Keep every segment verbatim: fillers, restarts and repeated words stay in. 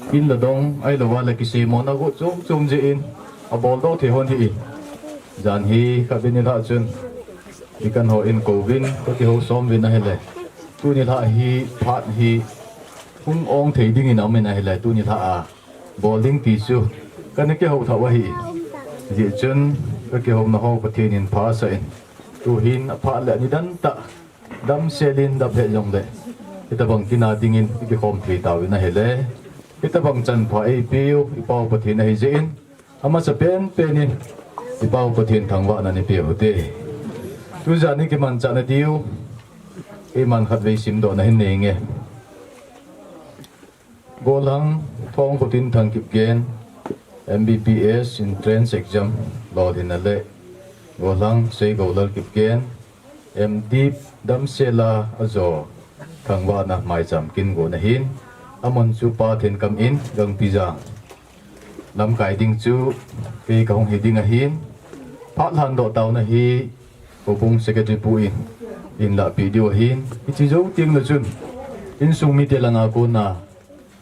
Kin le dong, ahilouva le kiseimona got chom chom jeh in, abol doh thei hon hi in. Jan hi khatvei nilhah chun, deacon ho in kouvin, kakihou som uvin ahile. Tuni nilhah hi, phat hi, hung ong thei dingin aum in ahile, tuni nilhah a bol ding ti chu, kana kihou thah u ahi. Hijeh chun, kakihouna ho Pathen in pha asah in. Tuhin, aphat le nidan tah, damsel in dap lheh jongle, hitobang kin a dingin, i kikhom thei tauvin ahile. Hitobang chanpha eipeu, i Pau Pathen ahi jeh in, amasapen pen in, i Pau Pathen thangvahna neipeh u hite. Tujan i kimanchah na diu, keiman khatvei simdohna hin nei inge. Gollhang Thongkhotinthang Kipgen, M B B S entrance exam lolhinna le, Gollhang Seigoulal Kipgen, M.Div damsel a ajo thangvahna maicham kin gona hin, amun chu Pa Thenkam in Gangpijang lamkai ding chu kei kahung hi ding ahin, phat lhandoh taona hi Houbung Secretary pu in, in lahpeh diu ahin, hiche jou teng le chun, insung mite langa kona,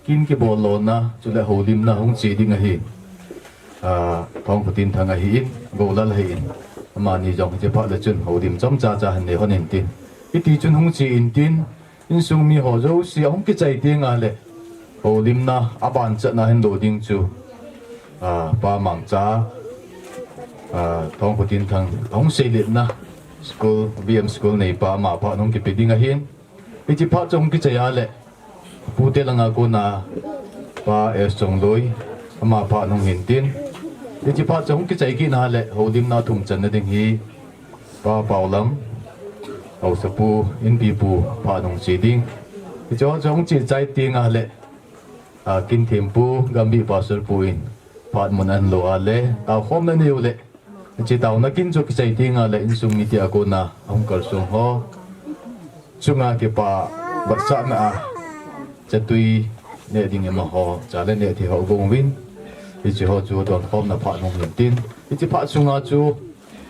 kin kibol lona, chule houlimna hung che ding ahin. Ah, Thongkhotinthang ahin, Goulal ahin. Amani jong hiche phat le chun, houlim chomcha cha hin nei hon intin. Hiti chun hung che intin, insung mi ho jouse ahung kichai teng le, houlimna abanchatna hin lo ding chu, ah, Pa Mangcha, ah, Thongkhotinthang, ahung seiletna, school, B M school neipa, ama phat hung kipe ding ahin. Hiche phat chu hung kichai a le, pute langa kona, Pa S Chongloi, ama phat hung hintin. Hiche phat chu hung kichai kit a le, houlimna thum channa ding hi, Pa Paolam, Haosapu, Inpipu, phat hung che ding. Hiche ho chu hung che chai teng le, ah, Kinthempu, Gambih Pastor pu in, phat mun ahin lo a le, taokhomna nei u le, hiche taona kin chu kichai teng le, insung mite a kona, ahung kalsong ho chunga kipa vetsahna a, chatui neh ding amaho, cha le neh thei ho gong uvin, hiche ho chu donkhomna phat hung hintin. Hiche phat sunga chu,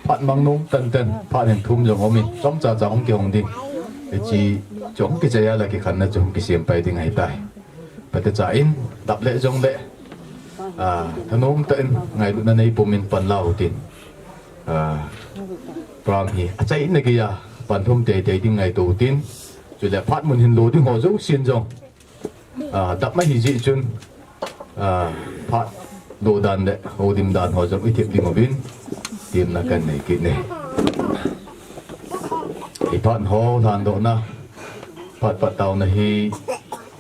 phat mang nom tenten, phat hin thum jong umin, chomcha cha hung kihong ding. Hiche chu hung kichai a le kikhenna chu hung kisem pai ding ahitai. Phatecha in, dap le jongle, ah, thanom tah in, ngailutna nei pumin pan lau tin. Ah, program hi, achaina geiya, pan thum teitei ding ngaito tin. Chule phat mun hin lo ding ho jousen jong, ah, dap mai hijeh chun, ah, phat lo dan le houlim dan ho jong i thep ding uvin, temna kan nei kit e. I phat ho lhandohna, phat phat taona hi,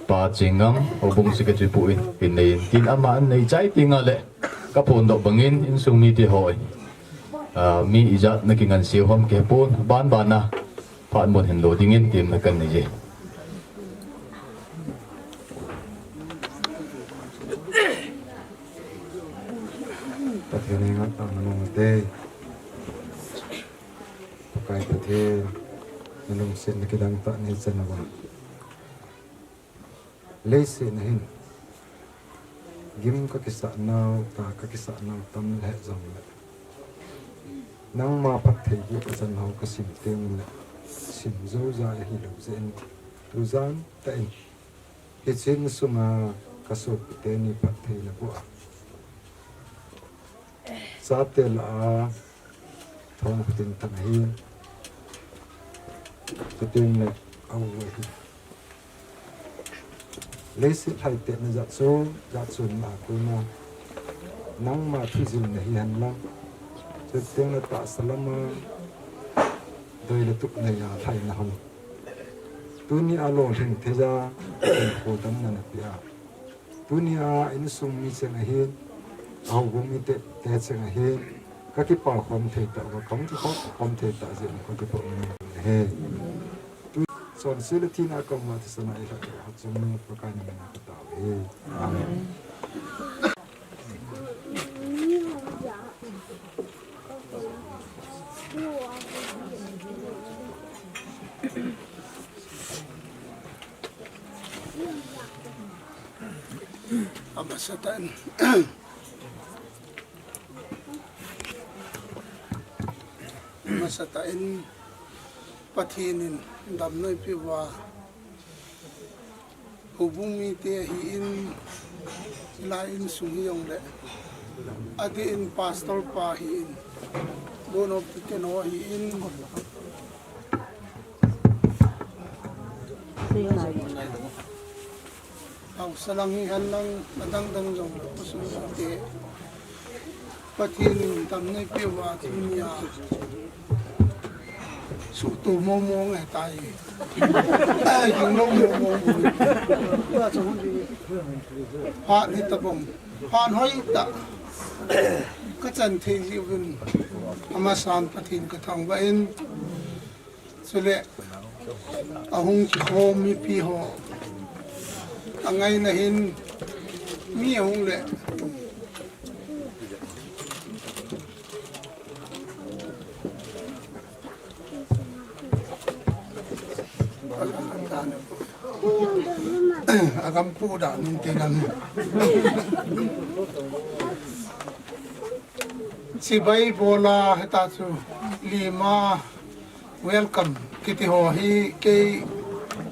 Pa Chingam, Houbung Secretary pu in, hin nei intin, aman anei chai teng le, kaphondoh bangin, insung mite hon, ah, mi ijat na kingansei u ham kihepon, banban a, phat mun hin lo dingin temna kan nei e. Pathen henga tangna nung ute. Pakai Pathen, nalungsetna kidang tah nei chan uva. Leiset a hin, gim kakisah nau, tah kakisah nau tam lheh jongle, nangma phatthei bou kachan ho kasim teng le, sim jou jai ahilou jeh in, tujan tah in, hiche in sunga kasopi teni phatthei naboh a, chate lah a, Thongkhotinthang ahi, chuteng le a u ahi. Leiset lhaitetna jat chom, jat chom lah a kona, nangma thu jilna hihen lang, chuteng le tahsa lama, doi le tup neiya lhaina hon, tunia lolhing thei a, kho damna napeh a, tunia insung mi cheng ahin, a houbung mite, te cheng ahin, kakipah khom thei tah uva, kahung kikhom khom thei tah jeh in kakipah um e. Tu chonset le thina kaum uva thisan a eilhah keu a chun Pakai na min a katao e. Amen. Amasatah in, amasatah in Pathen in damna eipeh uva, houbung mite ahin, Hilai insung hi jongle, adeh in pastor pa ahin, Board of Deacon ho ahin, haosa lang hihen lang adangdang jong khosung mite Pathen in dam neipeh uva tunia suhto mong mong ahitai. Ai, hing lou mong mong. Phat hitabang, phat hoitah kachan thei jeh uvin, amasan Pathen kathangvah in, chule ahung kikhom mipi ho, angaina hin mi ahung le agam pu da nin te gam. Chibai bola heta chu lima welcome kiti ho hi kei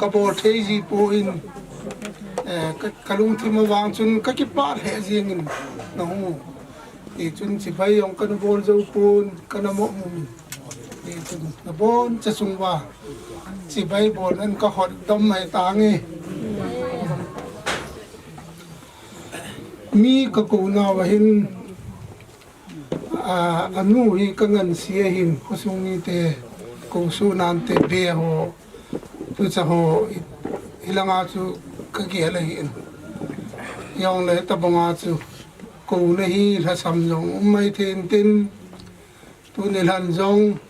kabol thei ji pon, eh, ka, kalungthim a vang chun kakipah lheh jengin, nahung u. Hichun chibai jong kana bol jou pon, kana mo mum in. Hichun naboncha chung uva chibai bolnan kahotdom mai tange. Mi kakou nauva hin, a, anu hi kangansea ahin, khosung mite, kou soh nante be ho, tucha ho, hi, hilanga chu kagel ahin. Jongle tabanga chu kouna hi lhasam jong um mai thei intin, tuni lhan jong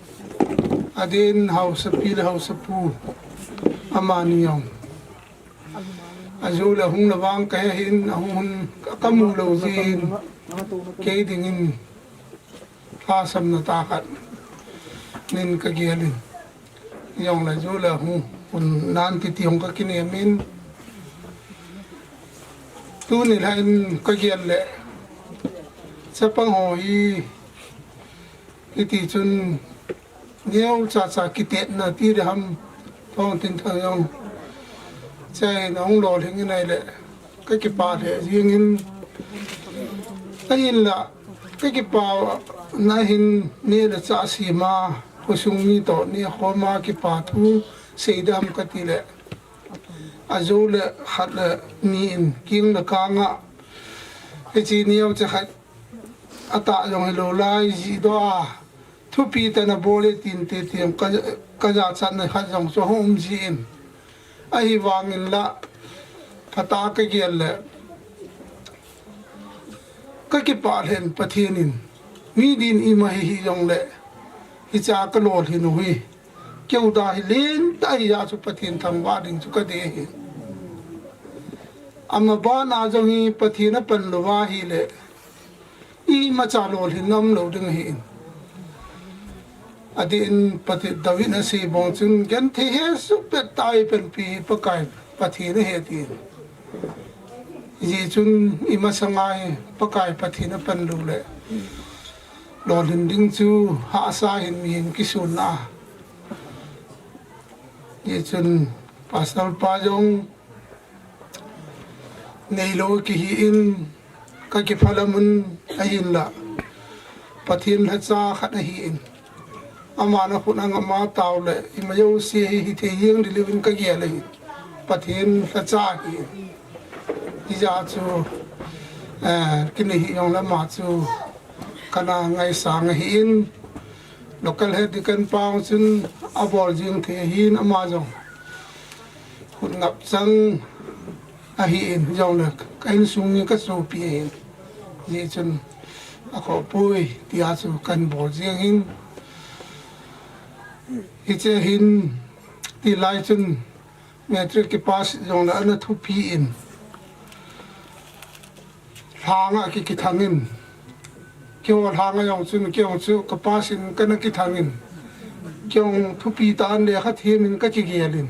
adeh in haosapi le haosapu amani jong ajou le ahung le vang kahe hin, ahung hun kamu lou jeh in, kei dingin lhasamna tah khat nin kagel in, jongle jou le ahung hun nan titi hung kakinem in, tuni lhan kagel le chapang ho hi hiti chun neocha cha kitetna ti ding ham, thong tin thang jong, chai nahung lolhing in ahile kakipah lheh jengin, ahinla kakipana hin neh le chah sema khosung mi toh neh khoma kipa thu sei ding ham katile, ajou le khat le ni in king le kanga hiche neocha khat atah jong hilou lai jihdoh a thupi tah in abol e tin te ti jong ka, kajachatna khat jong chu ahung um jin, ahivangin la phatah a kagel le kakipah lheh in, Pathen in mi din ima hi hijongle hichea kalolhin u hi keu da hi lentah ahi jeh chun Pathen thangvah ding chu kadei ahi. Ama bana jong hi Pathen apan louva ahile imacha lolhinna umlou ding ahin. Adeh in Pathen, David in asei bang chun, genthei hesoh pet tah a panpi hi Pakai Pathen ahi atin. Hijeh chun imasanga hi Pakai Pathen apan lou le lolhin ding chu hahsa hin mihem kisunna. Hijeh chun pastor pa jong neilou kihi in, kakiphalam un, ahinla Pathen lhacha khat ahin, aman akhut angam a tao le ima jouse hi hithei jeng ding uvin kagel ahi. Pathen lhacha ahi. Hijeh chun, eh, kinei hijongle ama chu kana ngaisang ahin, local head deacon pa chun abol jing thei ahin, ama jong khut ngap chang ahin, hijongle ka insung mi kasopi ahin, hijeh chun akhohpoi tia chu kahin bol jeng in, hiche hin tilai chun matric kipass jongle ana thupi in, lhanga ki, kithangin, keiho lhanga jong chun, kei jong chu kapass in kana kithangin, kei jong thupi tah in lekha them in kakigelin,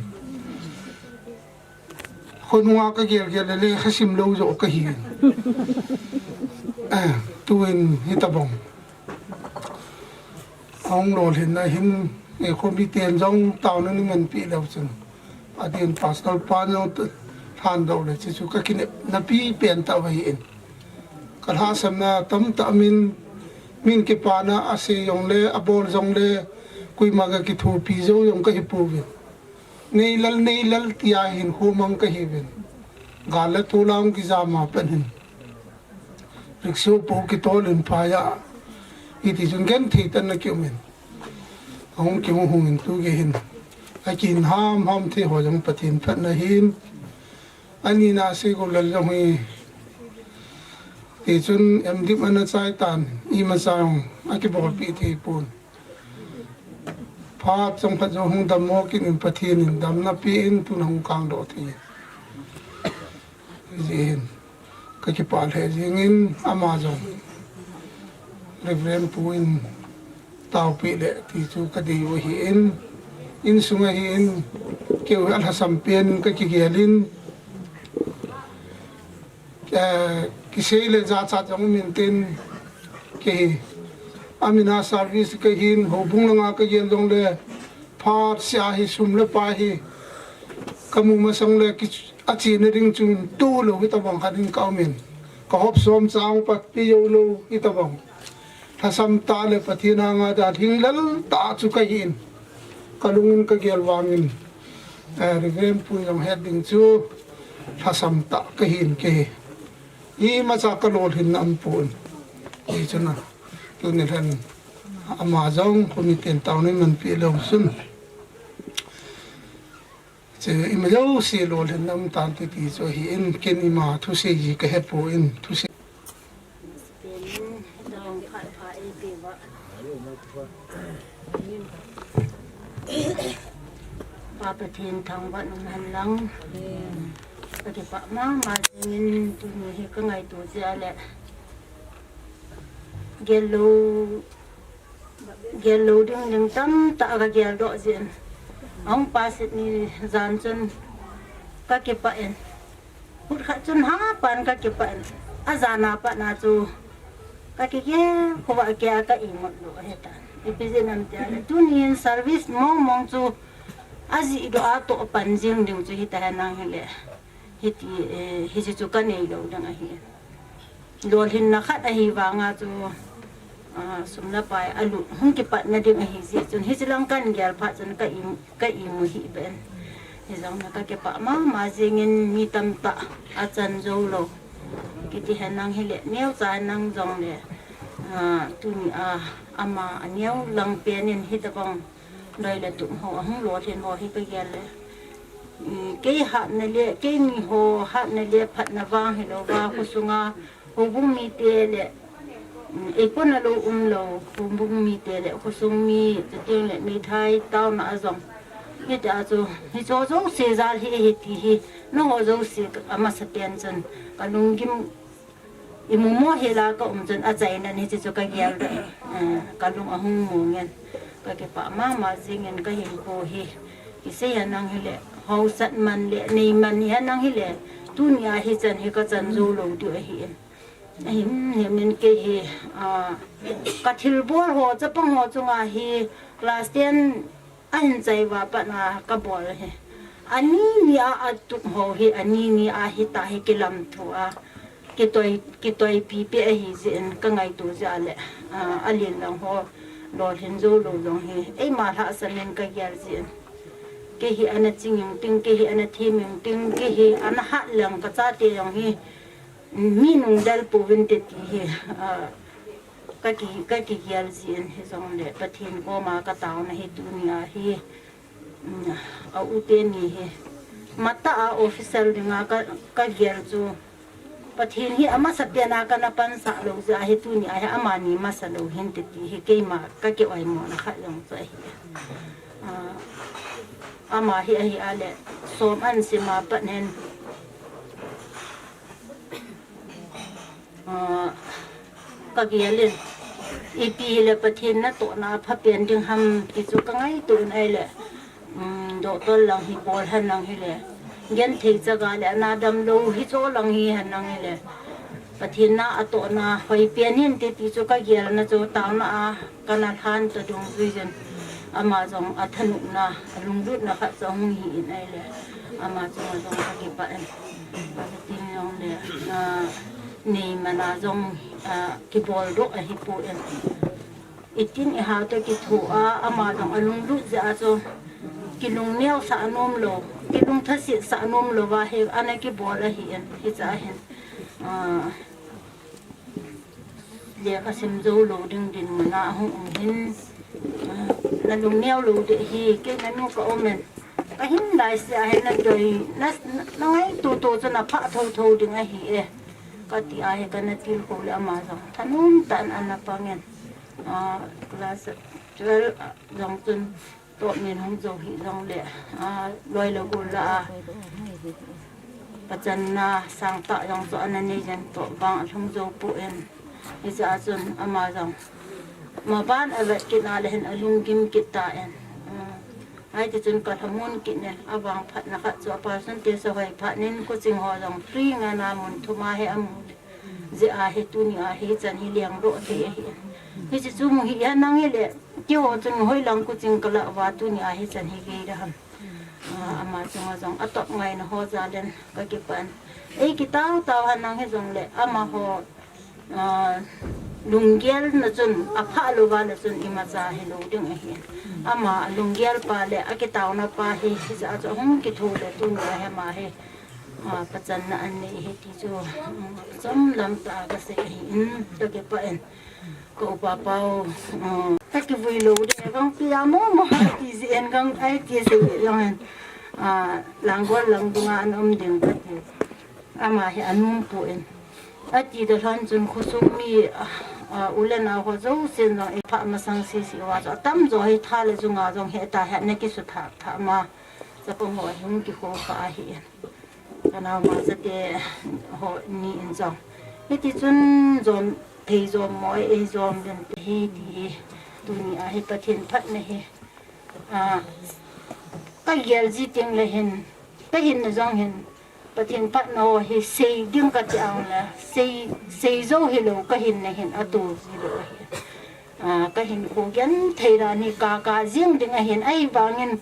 khonunga kagel gel le lekha simlou joh kahin, eh, tuin hitabang ahung lolhinna hin, eh, khomiten jong taona nei manpeh leu chun, adeh in pastor pan jong t-, Lhan doh le, chuchu ka kinepna pi pen tah ahi in. Ka lhahsamna tamtah min, min kipana a sei jong le, a bol jong le, koima ka kithopi jou jong ka hi pouvin. Neilal, neilal tia hin khomang ka hi uvin. Gal le tol a hung kijam a pat hin. Rickshaw po kitol in phai a. Hiti chun genthei tah in na ki um in. Ahung ki hung hung in tu gei hin. A kihin ham ham thei ho jong Pathen phatna hin. Ani na sei ko lal jong hi. Ti chun M.Div ana chai tan, imacha jong a kibolpi thei pon. Phat chomkhat jong hung dammo kit in Pathen in damna pe in tun hung kangdoh thei. Jeh hin ka kipah lheh jeng in ama jong Reverend Pu in taopeh le ti chu ka dei u ahi in, insung ahi in, keu hi alhasam pen in ka kigel in, eh, kisei le jachat jong um in tin, kei hi amin a service ka hin, houbung langa ka gel jong le, phat sia hi sum le pai hi ka mu masang le ki, a chena ding chun tu lou hi tabang khat in ka um in, ka hop som chang pat pi jou lou hi tabang. Lhasam tah le Pathen anga dalhing lal tah chu ka hi in, ka lung in ka gel vang in, eh, Reverend Pu jong het ding chu lhasam tah ka hi in kei hi. Imacha ka lolhinna um pon. Hijeh chun a, tuni lhan ama jong committee in taona eimanpi lou chun. Chu ima jouse lolhinna um tan ti ti chu ahi in, ken ima thusei ji ka he pon, thusei. Pa Pathen thangvah in um hen lang. Ka kipah mama jing in tuni hi ka ngaito jeh a le. Gel lou, gel lou ding ding tamtah ka gel doh jin. Ahung pasit ni jan chun ka kipah in. Khut khat chun hapan ka kipah in. A jan a pat na chu ka kigel khovah kei a ka imut lou ahi tan. Ipi jeh ham tia le, tuni in service mong mong chu ajih doh a toh pan jing ding chu hita hen lang hile. Hiti, eh, hiche chu ka nei lou ding ahi. Lolhinna khat ahi vang a chu, ah, sum le pai alut hung kipatna ding ahi jeh chun, hiche lang kan gel phat chun ka im, ka imu hih beh in. Hijong le ka kipah mama jing in mi tamtah a chan jou lou. Kiti hen lang hile, neocha hen lang jong le, ah, tuni a, ama a neo lang pen in hitabang doi le tup ho, ahung lolhin ho hi ka gel le. I, kei hatna le, keini ho hatna le phatna vang hilou va, khosunga houbung mite le, mm, eikona lou umlou, houbung mite le, khosung mi, chuteng le meithai taona a jong. Hitia chu, hicho jouse jal hi, hiti hi, nangho jouse amasapen chun, ka lunggim Imu mo hela ka um chun achaina ni chu chu ka gel doh. Eh, ka lung ahung mong in. Ka kipah mama jing in ka hinkho hi. Kisei hen lang hile, hausat man le, nei man hi hen lang hile, tuni a hichan hi ka chan jou lou diu ahi in. Ahim him in kei hi, ah, ka thilbol ho, chapang ho chunga hi class ten ahin chai uva pat na ka bol hi. Ani ni a atup ho hi, ani ni a hita hi kilamthu a, kitoi, kitoipi pi ahi jeh in ka ngaito jeh a le, ah, alen lang ho, lolhin jou lou jong hi, eima lhahsam in ka gel jeh in. Kei hi ana ching ingting, kei hi ana them ingting, kei hi ana hat lang ka chate jong hi, mi nung del pouvin te ti hi, ah, ka ki, ka kigel jeh in hijong le Pathen koma ka taona hi tuni a hi, mm, a u teni hi. Matah a official dinga ka, ka gel chu. Pathen hi amasapen a kana pansah lou jeh a hi tuni a hi amani masa lou hinte ti hi keima ka ki oimo na khat jong chu ahi. Ah, ama hi ahi a le som an sima pat hen. Ah, ka gel in, ipi hile Pathen natohna phapen ding ham ti chu ka ngaito in ahile, um, doctor lang hi bol hen lang hile, genthei chaga le ana damlou hicho lang hi hen lang hile, Pathen na atohna hoipen hinte ti chu ka gelna chu taona a kana lhan to dungjui jin. Ama jong athanopna, alunglutna khat jong hung hi in ahile, ama chunga jong kakipah in. Kati jongle, ah, neimana jong, ah, kiboldoh ahipoi. Itin iha toh kithoa, ama jong alunglut jeh a chu, kilungneosah nomlou, kilungthasetsah nomlouva hi ana kibol ahin, hiche ahin. Ah, lekha sim jou lou ding dinmuna ahung um hin, ah, nalungneo lou ding ahi, kei nanu ka um in. Kahin laisea hi nadei, na, na, nangaito to chu naphah thotho ding ahi e, kati a hi kana tilkhou le ama jong thanom tah in ana pang in. Ah, class twelve jong chun top min hung jou hih jongle, ah, loi le gol lah a, pachanna sangtah jong chu ana nei jeng toh vang alhung jou poi. Hiche a chun ama jong maban avet kit a le hin alunggim kit tan. Ah, hiti chun kalhamon kit in, avangphatna khat chu a percentage ahoi phat in coaching ho jong free ngana mun thuma hi amu jeh a hi tunia hichan hi lengdoh thei ahi. Hiche chu mu hih hen nang hile, keiho chun hoilang coaching kalah uva tunia hichan hi gei da ham. Ah, ama chunga jong atop ngaina ho jal in kakipah in. Ei kitao tao hen nang hijongle amaho, ah, lunggelna chun aphah louva le chun imacha hilou ding ahi. Ama lunggel pa le akitaona pa hi, hiche a chu ahung kitho le tunia hi ama hi, ah, pachanna anei ahi ti chu, um, chomlam tah a kasei ahin, kakipah in. Ka upa pau, ah, kakivui lou ding, kangpi a momo, ti jeh in kang, ai, ti sei jong in. Ah, Langgol lang dunga ana um ding kati. Ama hi anom poi. Ati da lhon chun khosung mi, ah, ah, u le nao ho jousen jong iphah masang sese uva chu atamjo hi tha le junga jong hi ta hi ana kisuthah thah ma. Chapang ho hung kikhokhah ahi. Ka naoma chate ho ni in jong. Hiti chun jom thei jom mo ei jom den te hi ti hi. Tunia hi Pathen phatna hi. Ah, kagel ji teng le hin, kahinna jong hin, Pathen phatna ho hi sei ding kati ang le, sei, sei jou hilou kahinna hin ato ji lou ahi. Ah, kahinkho genthei dan hi kaka jing ding ahin, ahivangin,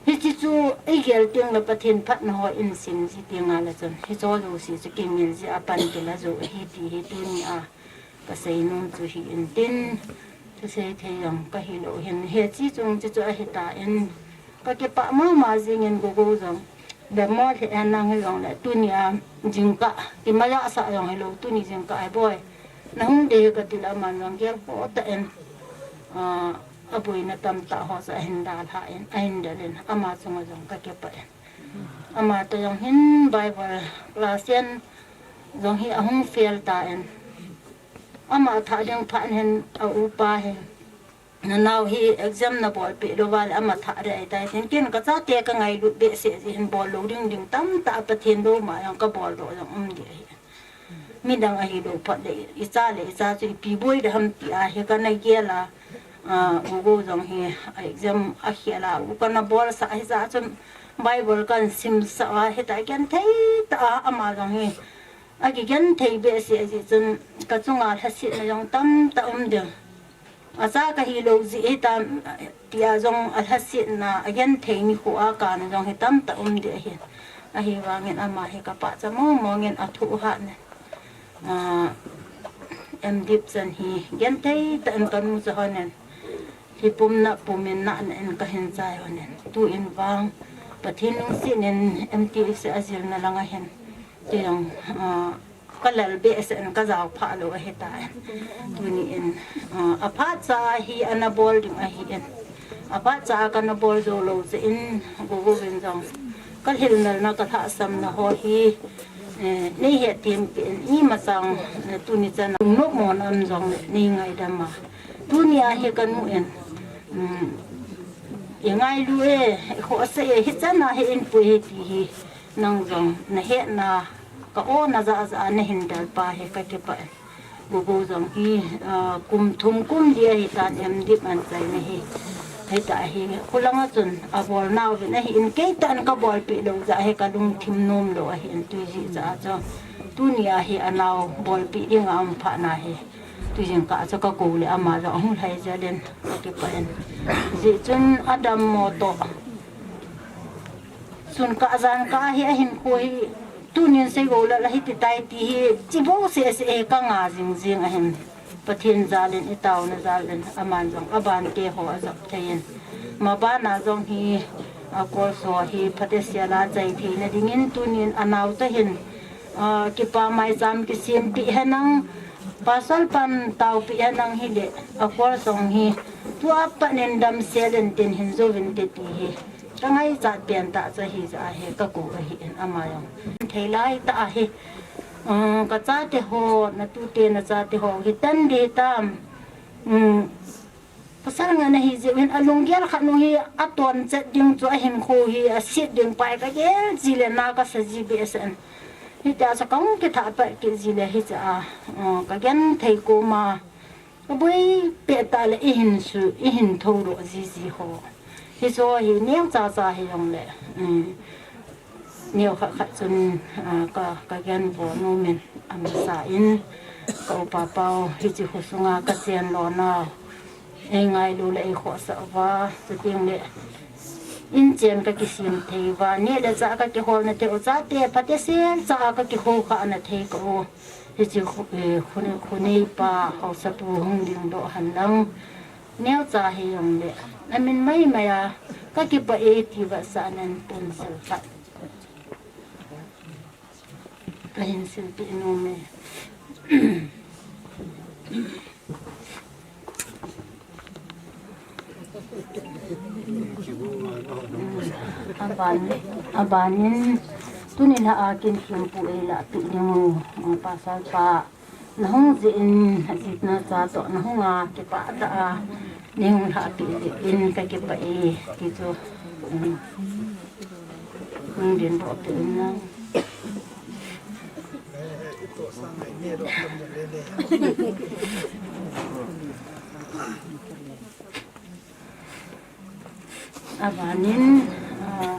hiche chu igel teng le Pathen phatna ho in sim ji teng a le chun, hicho jouse chu kimil ji a pan kila jou ahi ti hi tunia kasei nom chu hi in tin, thusei thei jong kahi lou hin, hiche chung chu chu ahi tan, kakipah mama jing in Gogo jong. Bemo le en nang hi jong le tunia jingkah, kimajah sah jong hilou, tuni jingkah hi boi. Nahung ding hi kati le aman jong gel kho tah in, ah, aboina tamtah ho chu ahin dalha in, ahin del in, ama chunga jong kakipah in. Ama toh jong hin Bible class in jong hi ahung fail tan. Ama thah ding phat hin a upa hin, nanao hi exam nabolpeh louva le ama thah ding ahitai tin, ken kachate kangailut behseh jeh hin bol lou ding ding tamtah a Pathen douma jong kaboldoh jong um ding ahi. Midang ahilou phat le, icha le icha chu ipi boi ding ham ti a hi kana gel a, ah, Gogo jong hi exam akhel a, u kana bolsah hijeh chun Bible kan simsah a, hita genthei tah a ama jong hi akigenthei behseh jeh chun kachunga lhasetna jong tamtah um ding. Acha kahilou jeh hitam tia jong alhasetna, agenthei nikho a kana jong hi tamtah um ding ahi. Ahivangin ama hi kapahcha mongmong in athoh hat in. Ah, M.Div chan hi genthei tah in kanu cha hon in, hi pumna pumin nahna in kahin chai hon in, tuin vang Pathen lungset in M.Th ajilna langa hin, ti jong, ah, kalal behseh in kajao phah lou ahitan. Tuni in, ah, aphatcha hi ana bol ding ahin, aphatcha a kana bol jou lou jeh in Gogo vin jong kalhilmelna kalhahsamna ho hi, eh, neihet thempeh in, imacha, eh, tuni chan a nopmo na um jongle neingaidam a. Tunia hi kanu in, um, ingailu e, ikhohsah e, hichan a hi inpui hi ti hi nang jong nahetna, ka-o najah jah a nahin del pa hi kakipah e. Gogo jong hi, ah, kum thum kum li ahitan M.Div achaina hi. Hita hi, khulanga chun abolnau vin ahin, keitah in kabolpeh lou jeh hi kalungthim nomlou ahin, tujeh jeh a chu tunia hi anao bolpeh dinga um phatna hi Tujingkah chu kakou le ama jong ahung lhai jel in kakipah in. Hijeh chun adammo toh sun kah jan kah hi ahinkho hi tunin seigo lal ahi ti tai ti hi chibou seh seh hi kanga jing jing ahin. Pathen jal in, itaona jal in, aman jong aban te ho ajop thei in. Maban a jong hi, a, course ho hi phatechan a chai theina dingin tunin anao toh hin, a, kipa maicham kisempeh henlang, Pastor pan taopeh henlang hile, a course jong hi tua pat in damsel in tin hin jouvin te ti hi. Kangaichat pen tah chu ahi jeh a hi kakou ahi in ama jong. Thei lai tah ahi. Um, kachate ho, natute nachate ho, hitan ding hitam. Um, pasal ngen ahi jeh in alunggel khat nu hi aton chet ding chu ahinkho hi aset ding pai kagel ji le na kasa ji behseh in. Hitia chu kahung kitha pat kit ji le hiche a, uh, kagenthei koma. Kaboi peh tah le ihin su, ihin thoudoh jiji ho. Hiche ho hi neocha cha hijongle, um, neo khat khat chun, ah, ka, kagenbol nom in amasa in ka upa pau hiche khosunga kachen lona. Eingailou le eikhohsah uva, chuteng le inchen kakisem thei uva, neh le chah kakiholna thei u, chate phatechan cha a kakikhokhahna thei kah u. Hiche khu, eh, khu, khuneipa haosapu hung dingdoh henlang. Neocha hijongle, amin maimai a, kakipah e ti vetsahnan tonsel khat kahin silpeh nom e. Aban, abanin, tuni lha a kin thempu eilahpeh ding u, Pastor pa, nahung jeh in, ajitna cha toh nahung a, kipah tah a, neihung lhahpeh jeh in kakipah e, ti chu, um, hung dingdoh peh in lang. Abanin, ah,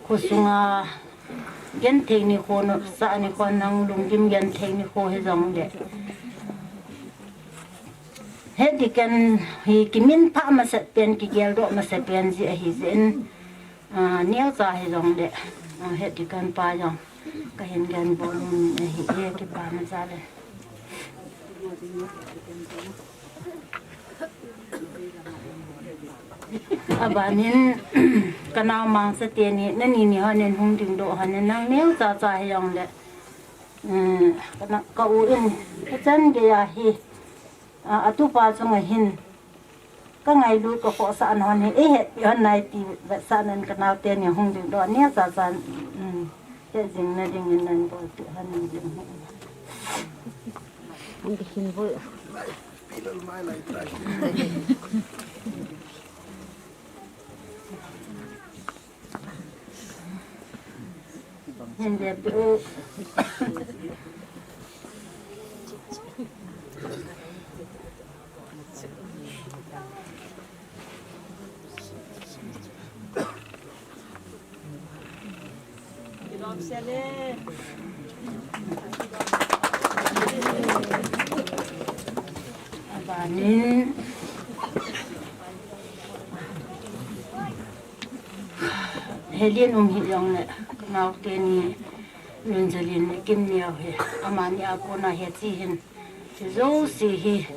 khosunga genthei nikho, nopsah nikho, nang lungkim genthei nikho hijongle, head deacon hi kiminphah masat pen, kigeldoh masat pen jeh ahi jeh in, ah, neocha hijongle, ah, head deacon pa jong kahin genbol nom in ahi e, kipana jal in. Abanin, kanao Mangsa teni, nani ni hon in hung dingdoh hon in, nang neocha cha hijongle, um, kana, ka u in, kachan gei ahi, a, atupa chunga hin kangailut kakhohsah hon hi, eihetpeh hon nai ti vetsahnan kanao teni hung dingdoh, neocha cha, um, hetjingna dingin nabolpeh hon in ding hi. Hung ding hin boi. Hin depeh u. Abanin, Helen um hijongle, kanao teni, Lunjalin le Kimneo hi, amani a kona hiche hin, jouse hi,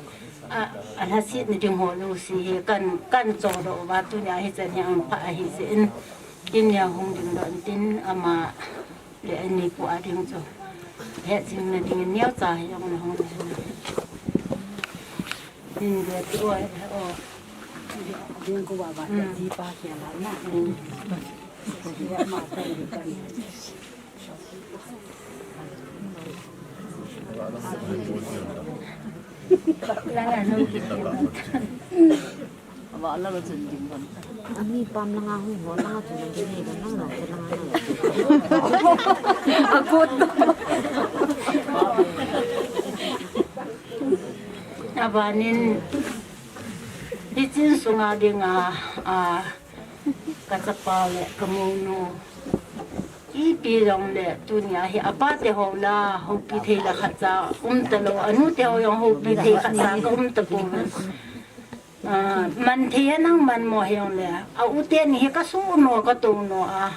a, alhasetna ding ho jouse hi, kan, kan chohdoh uva tunia hichan hi ahung pha ahi jeh in, Kimneo hung dingdoh in tin ama le ani pu a ding chu. Hetjingna dingin neocha hijongle hung ding. Hin depeh u, o. Ding ko ba ba, hmm, jipa kia la na. Hmm. Ami pam langa hung ho langa chu nang nei langa na chu langa na. Akut. Abanin, hiche insunga dinga, a, kachapa le kamounu. Ipi jongle tunia hi apa te ho la houpi thei la khatcha um talou, anu te ho jong houpi thei khatcha ka um tapouve. Ah, man thei a nang man mo hijongle, a u teni hi ka suh no, ka tou no a,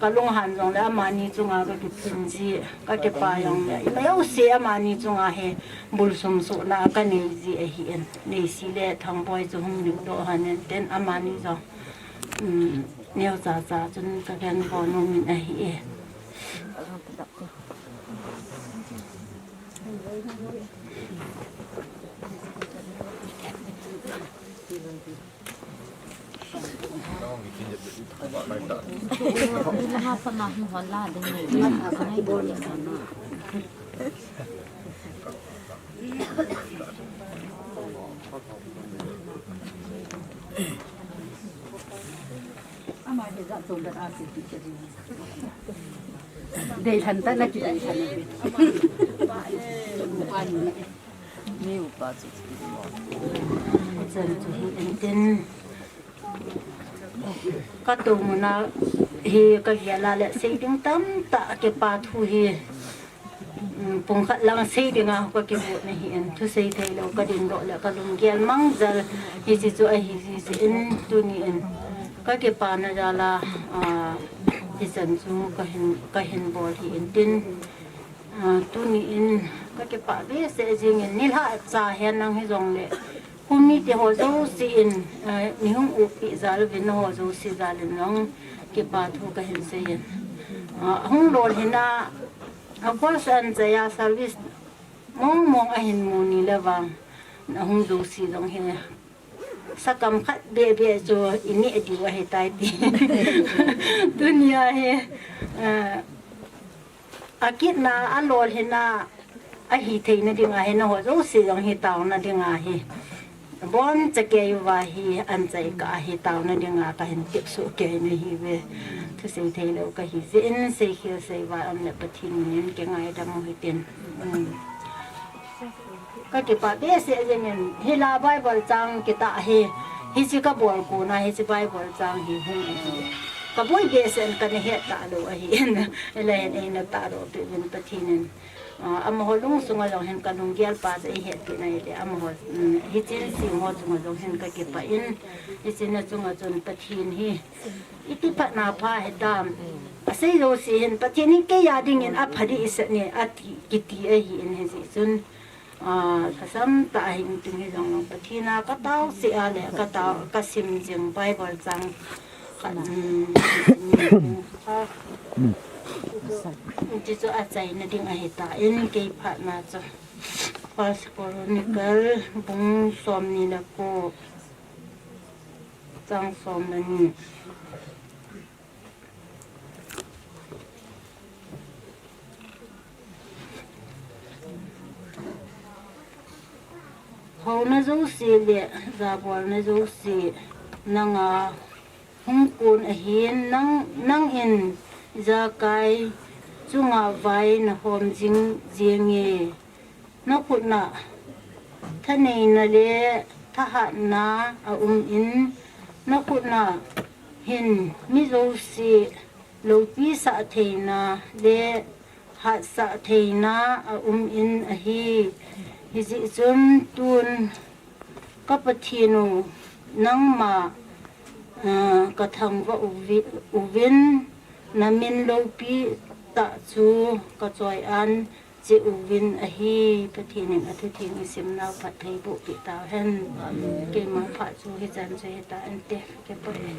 ka lunghan jongle amani chunga ka kiphin ji, ka kipa jongle ima jouse amani chunga hi bulsum suhna ka nei ji ahi in. Neisi le Thangboi chu hung ning doh hen tin amani jong, um, neocha cha chun ka gen bol nom in ahi e. Dei lhan ta na ki dei lhan. Ni upa chu. Chan chu hi en tin. Ka tou muna hi ka gel a le sei ding tamtah kipa thu hi. Um, pung khat lang sei dinga ka kibol na hi in, thusei thei lou ka ding doh le ka lunggel mang jal hi chi chu ahi ji ji in tuni in ka kipana jal a, ah, hichan chu ka hin, ka hin bol hi in tin, ah, tuni in ka kipa behseh jing in nilhah cha hen nang hi jongle Kum mite ho jouse in, eh, nei hung upi jal uvin, nangho jouse jal in jong kipa thu ka hin sei in. Ah, hung lolhin a, a course anchai a service mong mong ahin mu ni le vang, nahung jouse jong hi sakam khat beh beh chu i neh diu ahi tai ti. Tunia hi, eh, akitna, alolhin a, ahi theina dinga hi, nangho jouse jong hi taona dinga hi, boncha kei uva hi anchai kah a hi taona dinga ka hin tepsuh kei nahi uve. Thusei thei lou ka hi jeh in, seikhel seivai um le Pathen min in kingaidam u hitin. Um. Ka kipa behseh jeng in, hilai Bible chang kitah hi, hiche ka bol kon a, hiche Bible chang hi hung ahi. Ka boi behseh in ka na het talou ahi in, hilai hin eina tahdoh peh uvin Pathen in. Ah, amaho lung sunga jong hin ka lunggel pa chu ei hetpi na hile, amaho, um, hichen sing ho chunga jong hin ka kipah in, hichen a chunga chun Pathen hi, iti phatna pha hitam. Asei jouse hin, Pathen hi kei a dingin apha ding i sah ne, ati, kiti ahi in hijeh chun. Ah, ka sam tah a hin tung hi jong long Pathen a ka tao seh a le ka tao, ka sim jing Bible chang khat, um, hiche chu achaina ding ahi tan kei phatna chu. First Chronicle bung somni le ko chang som le ni. Houna jouse le jabolna jouse nanga hung kon ahin, nang, nangin ijakai chunga vai na hom jing jenge. Na khut a thaneina le thahatna aum in, na khut a hin mi jouse loupi sah theina le hatsah theina aum in ahi. Hijeh chun tun ka Pathen u, nangma, ah, ka thangvah uvi-, uvin, na min loupi tah chu ka choi-an cheh uvin ahi. Pathen in athutheng i simnau phatthei boh peh tauhen. Amen. Keima phat chu hichan chu hita inte. Kipah e.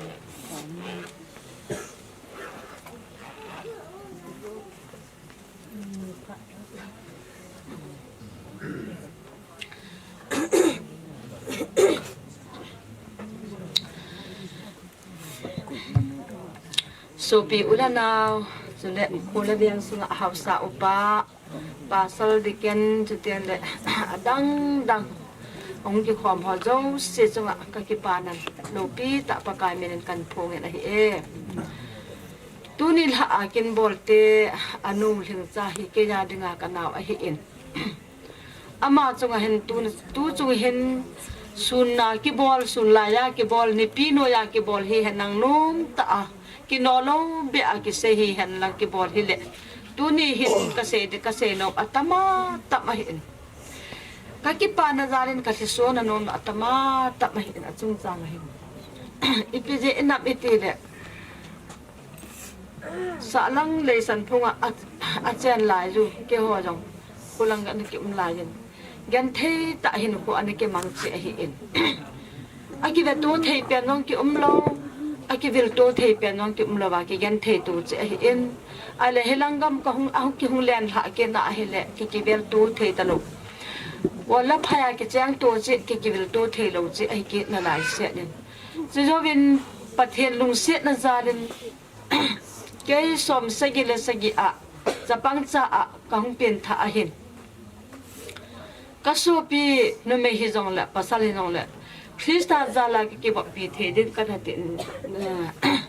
Sopi u le nao, chule khul le veng sunga haosa upa, pasal, deacon, chuteng le adang dang hung kikhom ho jouse chunga ka kipana loupi tah Pakai min in kahin phong in ahi e. Tuni lha a kin bol te, anu Lhingcha hi kei a dinga ka nao ahi in. Ama chunga hin tu, tu chung hin sunna kibol, sun laiya kibol, nipi noiya kibol hi henlang nom tah a Kino lou beh a kisei hihen lang kibol hile. Tuni hin kasei di, kasei nom atama tam ahin. Kakipana jal in kathlisona nom atama tam ahin achungchang ahin. Ipi jeh inam itile. Sahlang leisan phunga a, achen lai ju keiho jong. Khulang ana kium lai in. Genthei tah hin khu ana kimang cheh ahin. Akiveto thei pen jong kium lou, akivilto thei pen jong kium lou va kigenthei to cheh ahin. Ahile hilang gam kahung, ahung kihung len lhah kit na ahile, ki, kivilto thei talou. Wall a phai a kicheng to cheh, ki, kivilto thei lou cheh ahi kit nalai seh in. Chujouvin Pathen lungsetna jal in, kei som sagi le sagi a, chapang cha a, kahung pengthah ahin. Kasopi numei hijongle, pasal hijongle, Christa jal a ki, kivoppi thei din kana tin, eh,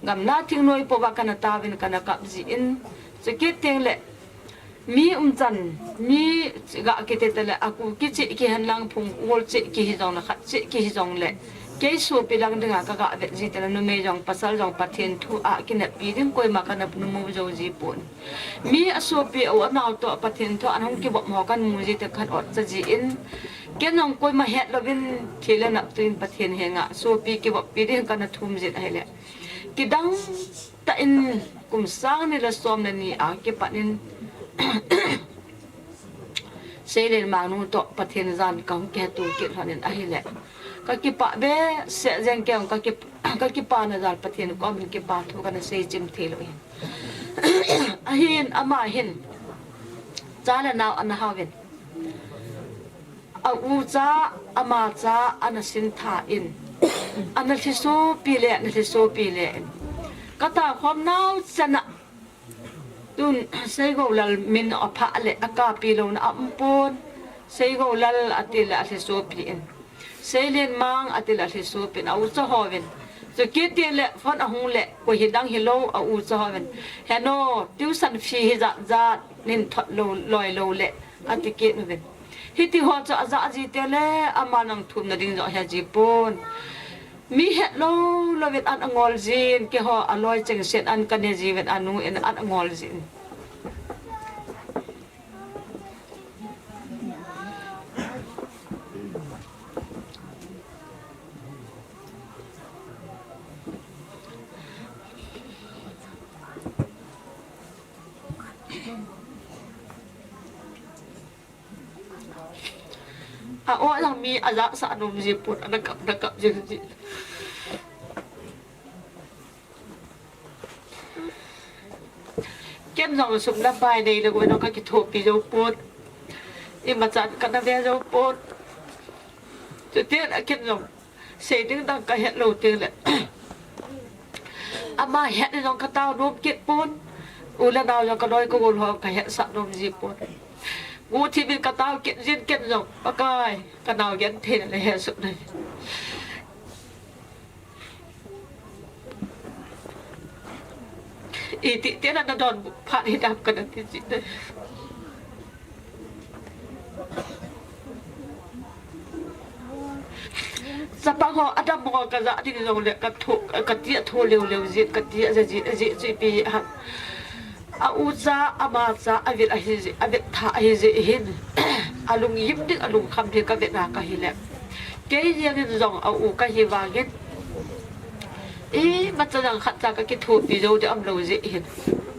gamla thingnoi pouva kana taovin kana kap jin, chukit tengle, mi umchan, mi ga kiti tale, aku kicheh kihen lang phung ol cheh kihi jongle, khat cheh kihi jongle, kei sopi lang dinga kaga vet ji tale, numei jong, pasal jong, Pathen thu a kineppi ding koima kana numu jou ji pon. Mi asopi a u anao toh Pathen thu a hung kivop ho kana mu ji te khan otcha jin. Ken jong koima het louvin thil le naptui in Pathen henga sopi kivoppi ding kana thum jin ahile. Kidang tah in kum sang ni le som le ni a kipat in Seilen Mang nu toh Pathen jan kahung kiheto kit lhon in ahile. Kakipah behseh jeng, kei jong kakip-, kakipana jal Pathen kom in kipa thu kana sei chim thei lou ahin. Ahin ama hin cha le nao ana haovin. A u cha, ama cha ana sintha in. Ana lhisopi le, ana lhisopi le in. Kataokhom nau chana Tun, Seigou Lal min aphah le, akapi louna aumpon. Seigou Lal atile alhisopi in. Seilen Mang atile alhisopi in, a u cha hovin. Chukit tengle, phone ahung le, koi hidang hilou, a u cha hovin. Heno, tuition fee hijat jat, nin thot lou, loi lou le, ati kit uvin. Hiti ho chu ajah ji tengle, ama nang thumna ding jong ahe ji pon. Mi het lou louvin an angol jin, keiho aloi chengsen an kane jiuvin anu in an angol jin. A o lang mi ajahsah nom ji pon, ana kap, ana kap jing ji. Ken jong sum le pai nei le goi jong kakithopi jou pon. Imacha kana ve jou pon. Chuti a ken jong Sei ding dang kahet lou tengle. Ama het ni jong katao nom kit pon. U le nao jong kaloi kagol ho kahetsah nom ji pon. Guhthim in katao kit jin ken jong. Pakai, kanao genthei na le hesoh na. Iti tena nadonbut phat hidam kana ti jin na. Chapang ho, adam ho kajah ding jongle katho, kati a tho leu leu jin, kati a ja jin, ajeh chu ipi ham. A u cha, ama cha, avil ahi jeh, avet tha ahi jeh hin. Alunggim ding, alungkham ding kavet na kahi le. Kei jeng in jong a u kahi vangin. Imacha jong khatcha kakithopi jou ding umlou jeh hin.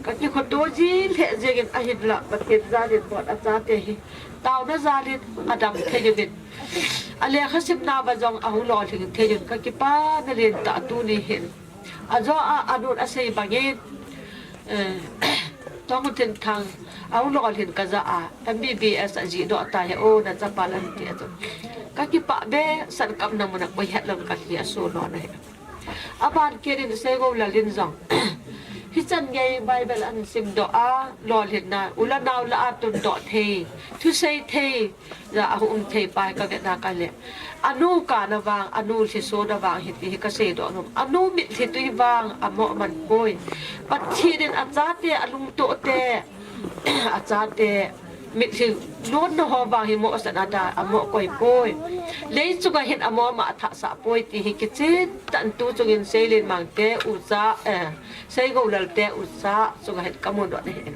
Kakikhoto ji lheh jeng in ahinla, Pathen jal in bon achate hi. Taona jal in adam thei uvin. A lekha simna uva jong ahung lolhing thei uvin kakipana lentah tuni hin. Ajo a, anun asei bangin, eh, Tongthinthang ahung lolhing kaja a, M B B S ajih doh tai o, nachapa lan ti a chu. Kakipah behseh in kamna mun a koi het lou in kalhi aso lona hi. Aban kit in Seigou Lal in jong. Hichan gei Bible ahin simdoh a, lolhinna, u le nao lah a tundoh thei, thusei thei, ja ahin um thei pa hi kavet na kahi le. Anu kana vang, anu lhisona vang hiti hi kaseidoh nom. Anu mitlhi tui vang, amo man poi. Pathen in achate, alungtoh te, achate, Mitlhi lutna ho vang hi mohsah a da, amoh koi poi. Lei chunga hin amo ma athah sah poi ti hi kichen tah in tu chungin Seilin Mangte ucha, eh, Seigoulalten ucha chunga hin kamu doh na hi.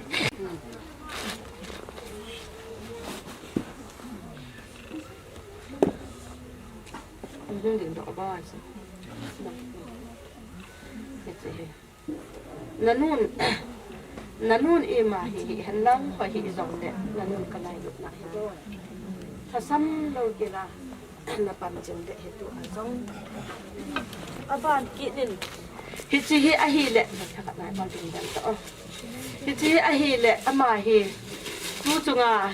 Nanun, nanun ima hi, hi henlang, hoi hi jongle, nanun kangailut na hi. Thasam lou kila, napan jing le hi tu a jong. Aban kit in. Hiche hi ahile, nathakhat nai pan ding dan to. Hiche hi ahile, ama hi, tu chunga,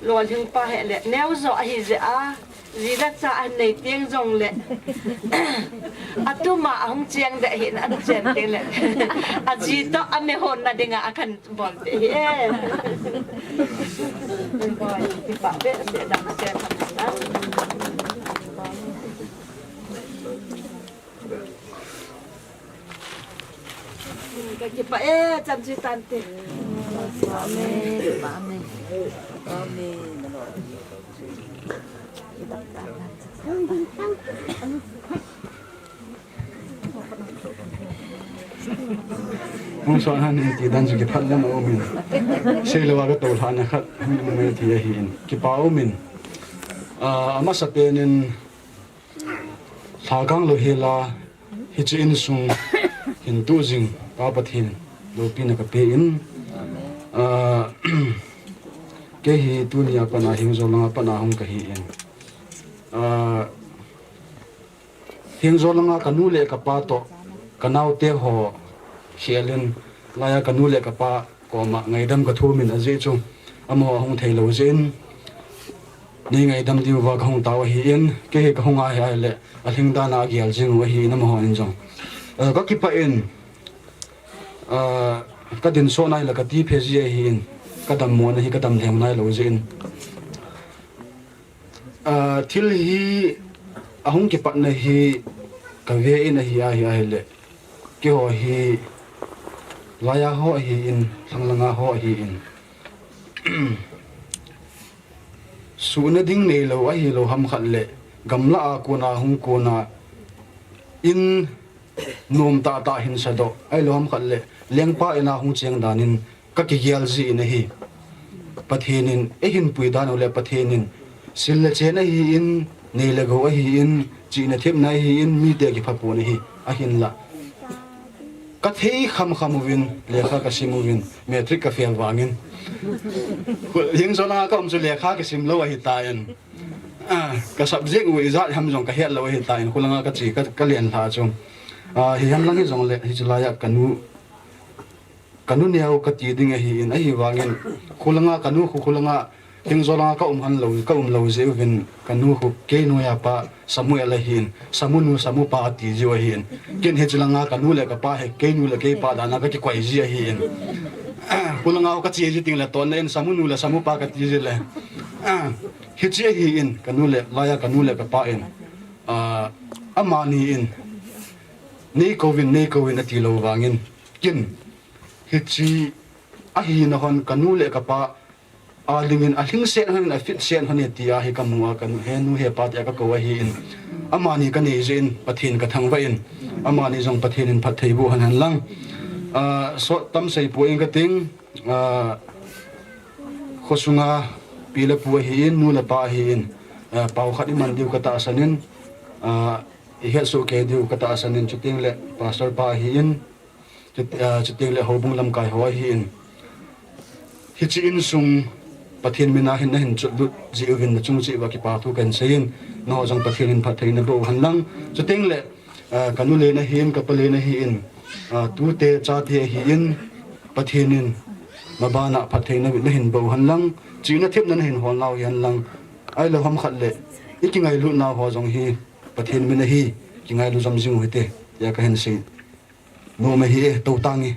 lolhing pa hi le, neo jo ahi jeh a, Ji le cha anei teng jongle. Atuma ahung cheng de hin an chen teng le. Aji to amehon na dinga akan bol de hi e. Boi, kipa behseh dan a chen na. Kakipah e, chan chu tante. Amen. Amen. Amen. Hung suan han in ti dan chu kiphat lam a um in. Seilou a ka tolhahna khat hung um e ti ahi in. Kipa um in. Ah, amasa pen in Lhakang lou hela, hiche insung hin tu jing, Pa Pathen, loupina kape in, ah, kei hi tuni a pat a Hingjo langa pat a hung kahi in. Ah, Hingjo langa kanu le kapa toh, kanaote ho khel in, laiya kanu le kapa koma ngaidam kathum in ajeh chu amaho ahung thei lou jeh in, nei ngaidam diuva kahung tao ahi in, kei hi kahung a hi ahile, alhing dan a agel jing u ahi in amaho in jong. Eh, kakipah in, eh, kadin sot nai le kati phe ji ahi in, kadammo na hi kadam lheng nai lou jeh in. Ah, thil hi ahung kipatna hi kave in ahi, ahi, ahile. Keiho hi laiya ho ahi in, lhanglanga ho ahi in. Suhna ding neilou ahilou ham khat le, gamla a kona hung kona in nom tahtah hin sadoh, ahilou ham khat le, lengpa in a hung cheng dan in, kakigel ji in ahi. Pathen in eihin pui dan u le Pathen in sil le chen ahi in, nei le gou ahi in, chihna thepna ahi in, mite kipha pon ahi, ahinla. Kathei khamkham uvin, lekha kasim uvin, matric ka fail vangin. Hingjo langa ka um chu lekha kasim lou ahi tan. Ah, ka subject u ijat ham jong kahet lou ahi tan, khulanga kache, ka, kalen lha chu. Ah, hihen lang hijongle, hiche laiya kanu Kanu neo kati ding ahi in, ahivangin, khulanga kanu khu, khulanga, Hingjo langa ka um han lou, ka um lou jeh uvin, kanu khu, kei noiya pa, Samuel ahi in, Samu nu, Samu pa ati jiu ahi in. Ken hiche langa kanu le kapa hi, kei nu le kei pa dan a kakikoi ji ahi in. Khulanga kache ji teng le tonna in, Samu nu le Samu pa kati ji le. Hiche ahi in, kanu le, laiya kanu le kapa in. Ah, amani in, nei kouvin, nei kouvin ati lou vangin. Ken, hiche ahina hon kanu le kapa, a dingin alhingset hon, afitset hon e tia hi kamu a, kanu, he nu he pa tia kakou ahi in. Amani kanei jeh in, Pathen kathangvah in. Amani jong Pathen in phatthei boh hen hen lang. Ah, sot tam seipoi ing kating, ah, khosunga pi le pu ahi in, nu le pa ahi in. Ah, pao khat iman diu katahsan in, ah, ihet soh kei diu katahsan in, chuteng le pastor pa ahi in. Chut-, ah, chuteng le houbung lamkai ho ahi in. Hiche insung Pathen mina hin nahin chotlut ji uvin nachung cheh uva kipa thu kahin sei in, nangho jong Pathen in phatthei naboh u hen lang. Chuteng le, ah, kanu le nahi in, kapa le nahi in, ah, tute chate ahi in, Pathen in mabana phatthei na, nahin boh u hen lang. Chihna thepna nahin hol nau hi hen lang. Ahilou ham khat le, ikingailut nau ho jong hi Pathen min ahi, kingailu jom jing u hite, tia kahin sei. Nom ahi e, tou tange.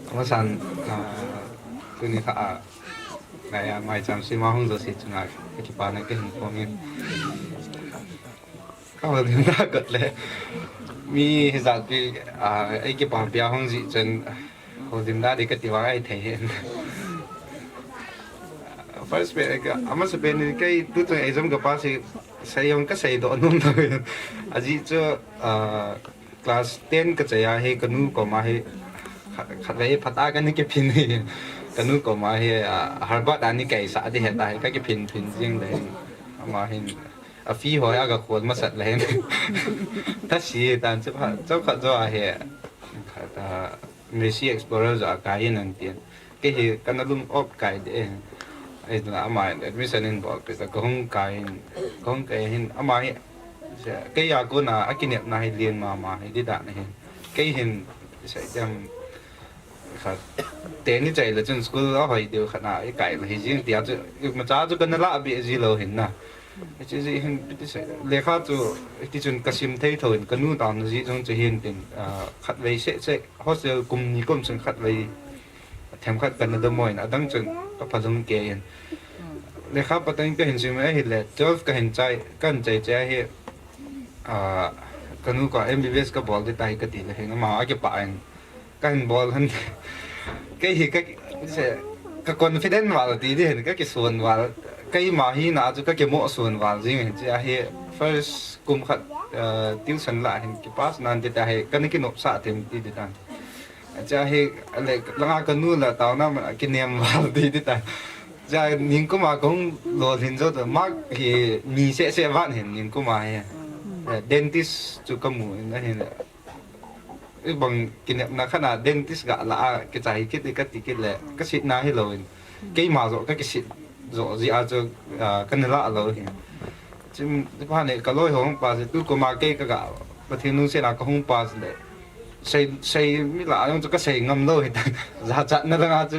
Amasan, ah, tuni kha a, ngaiya maicham sima hung jouse chunga, kakipana kahin phong in. Ka holimna kot le. Mi hijat pi, ah, ei kipah pia hung ji chun holimna di kati vang ahi thei hin. First pen, ka, amasa pen ni kei tu tu exam ka pass hi, sei jong ka seidoh nom ta. Ajeh chu, ah, class ten ka chai a hi, ka nu koma hi, khat, khatvei phat a ka ni kiphin hi. Ka nu koma hi, ah, Harvard a ni kaisah di heta hi, ka kiphin phin jing le hin. Ama hin, a fee ho hi aga khol masat le hin. Thasi tan chu pha, chau khat jo a hi. Khat, ah, Mercy Explorer jo a kai in an tin. Kei hi kana lung op kai de. Ei la ama in admission in bol pe ta ka hung kai in, ka hung kai hin ama hi. Kei a kona a kinepna hi lien mama hi di dan hin. Kei hin sei tem khat. Teni chai le chun school a hoi deu khat na i kai le hi jing tia chu, imacha chu kana la be ji lou hin na. Hiche ji hin piti sei. Lekha chu hiti chun ka sim thei tho in ka nu taona ji jong chu hin tin, ah, khatvei seh seh hostel kum ni kum chun khatvei themkhat kana dam mo in adang chun ka phalung kei in. Lekha pateng ka hin sim ahile twelve ka hin chai, ka hin chai chai hi, ah, ka nu ka M B B S ka bol di tai ka ti le hin ama a kipah in ka hin bol han. Kei hi ka, se, ka confident val ti di hin ka kisuan val. Keima hina chu ka kimo suan val jing hin chia hi first kum khat, ah, tuition la hin kipass nan ti ta hi kana kinopsah them ti di tan. Chia hi le langa ka nu la taona man kinem val ti di tan. Chia ningkuma kong lolhin jo ta mark hi ni seh seh vat hin ningkuma hi. Eh, dentist chu ka mu in ahin. Ibang kinepna khat na dentist ga la a kichai kit ka ti kit le ka sitna hi lou in. Keima jo ka kisit jo ji a chu, ah, kana la lou hin. Chim, pa ne ka loi hung pass tu koma kei ka ga Pathen lungset a ka hung pass le. Sei, sei mi la jong chu ka sei ngam lou hi ta. Jachatna langa chu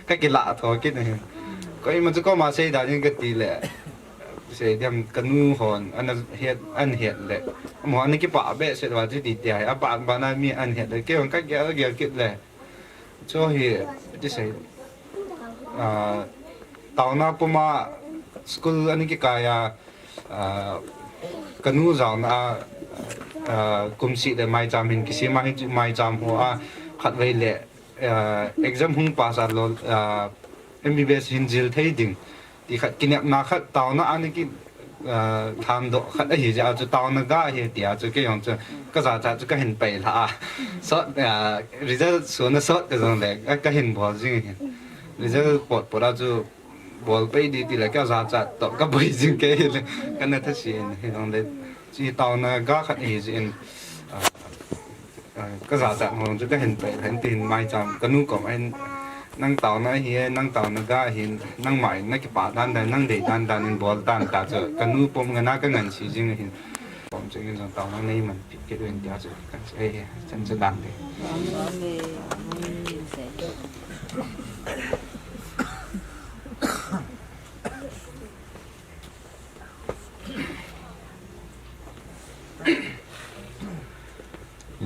ka kila tho kit hin. Koima chu koma sei da jing ka ti le. Sei diam ka nu hon, ana het, an het le. Mo ana kipah behseh va chu ti ti ai. Apa, apa na mi an het le. Kei hon ka gel, gel kit le. Chu hi, ti sei. Ah, taona puma school ana kikai a, ah, ka nu jaona a, ah, kum seh le maicham hin kisem a hin chu maicham ho a khatvei le, ah, exam hung pass a lou, ah, M B B S hin jil thei ding. Ti khat kinepna khat taona ana ki, ah, thandoh khat ahi jeh a chu taona ga hi tia chu kei jong chu ka jachat chu ka hin pai lha a. Sot, ah, result suna sot ka jong le ka, ka hin bol jing hin. Result pot pot a chu bol pai di ti le ka jachat toh ka boi jing kei le kana thasi hin hi jong le. Chi taona ga khat ahi jeh in, ah, Ah, ka jachat hong chu ka hin pai, hin tin maicham, ka nu kom a hin, nang taona hi, nang taona ga hin, nangma in na kipah dan dan, nang dei dan dan in bol tan ta chu, ka nu pom ngana ka ngansi jing hin. Pom chu in jong taona nei man pi kit in tia chu, kan chu, eh, chan chu dan de.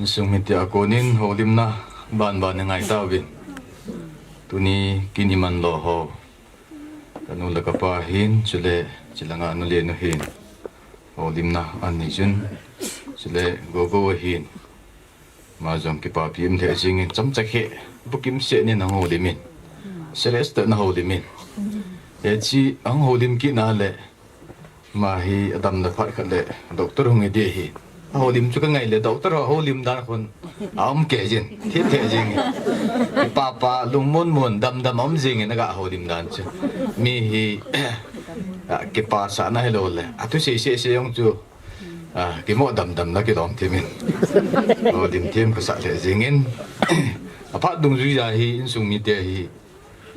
Insung mite a konin houlimna banban i ngai tauvin. Tuni kin i man lou ho. Ka nu le ka pa hin, chule, chilanga nu le nu hin. Houlimna an nei chun, chule, gogo hin. Ama jong kipapi um lheh jingin, chomcha khe, bukim seh nin ahung houlim in. Serious tah in ahung houlim in. Hiche ahung houlim kit na le, ama hi adam le phat khat le, doctor hung hi ding ahi. Ahoulim chu ka ngai le, doctor ho houlim dan khun, aum kei jin, thi thei jingin. Kipapa, lungmon mon, damdam aum jingin, aga houlim dan chu. Mi hi, a, kipasahna hilou le, athusei seh seh jong chu, A, kimo damdam na kilom thimin. O, dim thim ka sah lheh jingin. Aphat dungjui a hi, insung mite hi,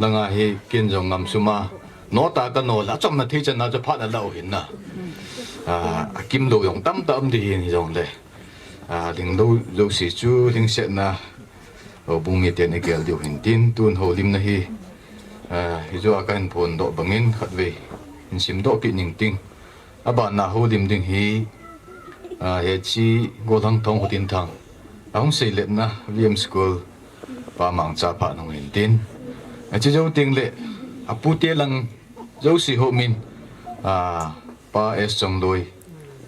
langa hi, kin jong ngam sum a. Nota ka no la, chomna thei chan na chu phat na lau hin na. A, akim lou jong tamtah um ding hin hi jong le. A, ding lou jouse chu, ding set na. O, bung mite ni gel diu hin tin, tun houlimna hi. A, hi jo a ka hin phondoh bangin, khatvei. Hin simdoh kit ning ting. Aban na houlim ding hi, a, hiche Golhang Thong Hutinthang. Ahung seiletna V M School pa mangcha pha nung hin tin. Ache jou teng le, apute lang jouse ho min, a, Pa S Chongloi,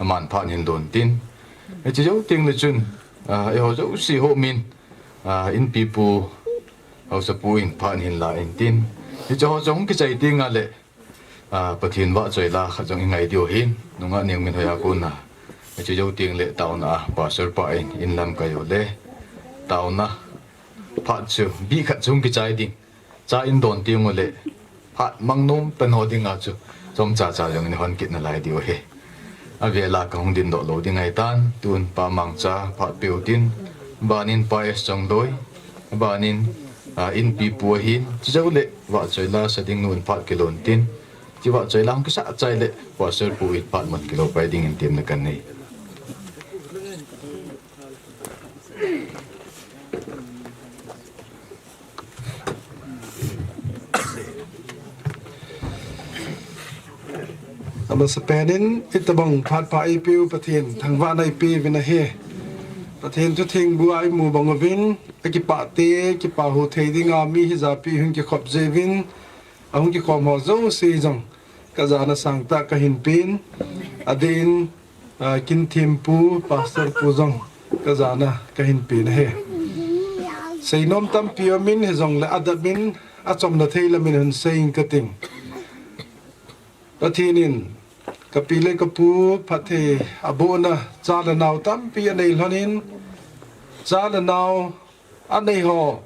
aman phat hin don tin. Hiche jou teng le chun, ah, eiho jouse ho min, ah, inpipu, haosapu in phat hin la in tin. Hiche ho jong kichai teng le, ah, Pathen vahchoi la khat jong i ngai diu hin, nungah Nengminhoi a kona. Hiche jou teng le taona a, Pastor pa in, in lamkai u le. Taona, phat chu, bih khat chu kichai ding. Cha in don teng u le, phat mang nom pen ho dinga chu, chomcha cha jong in hon kit nalai diu ahi. Avel a kahung dingdoh lou ding ahitan, tun Pa Mangcha phat peu tin, banin Pa S Chongloi, banin, ah, inpipu ahin, chujou le, vahchoi la sa ding nun phat kilon tin, chu vahchoi la hung kisah chai le, Pastor pu in phat mun kilo pai ding in temna kanei. Amasapen in, itobang phat pha eipeu Pathen, thangvahna ipeuvin ahi. Pathen thutheng bu a imu bang uvin, akipah te, kipah hou thei dinga mi hijapi hung kikhop jeh uvin, ahung kikhom ho jouse jong, kajana sangtah kahin pen, adeh in, ah, Kinthempu, Pastor pu jong, kajana kahin pen ahi. Seinom tampi aumin hijongle adap in, achomna thei lamin hung sei inge kating. Pathen in, kapi le kapu phatthei abohna, cha le nao tampi anei lhonin, cha le nao anei ho,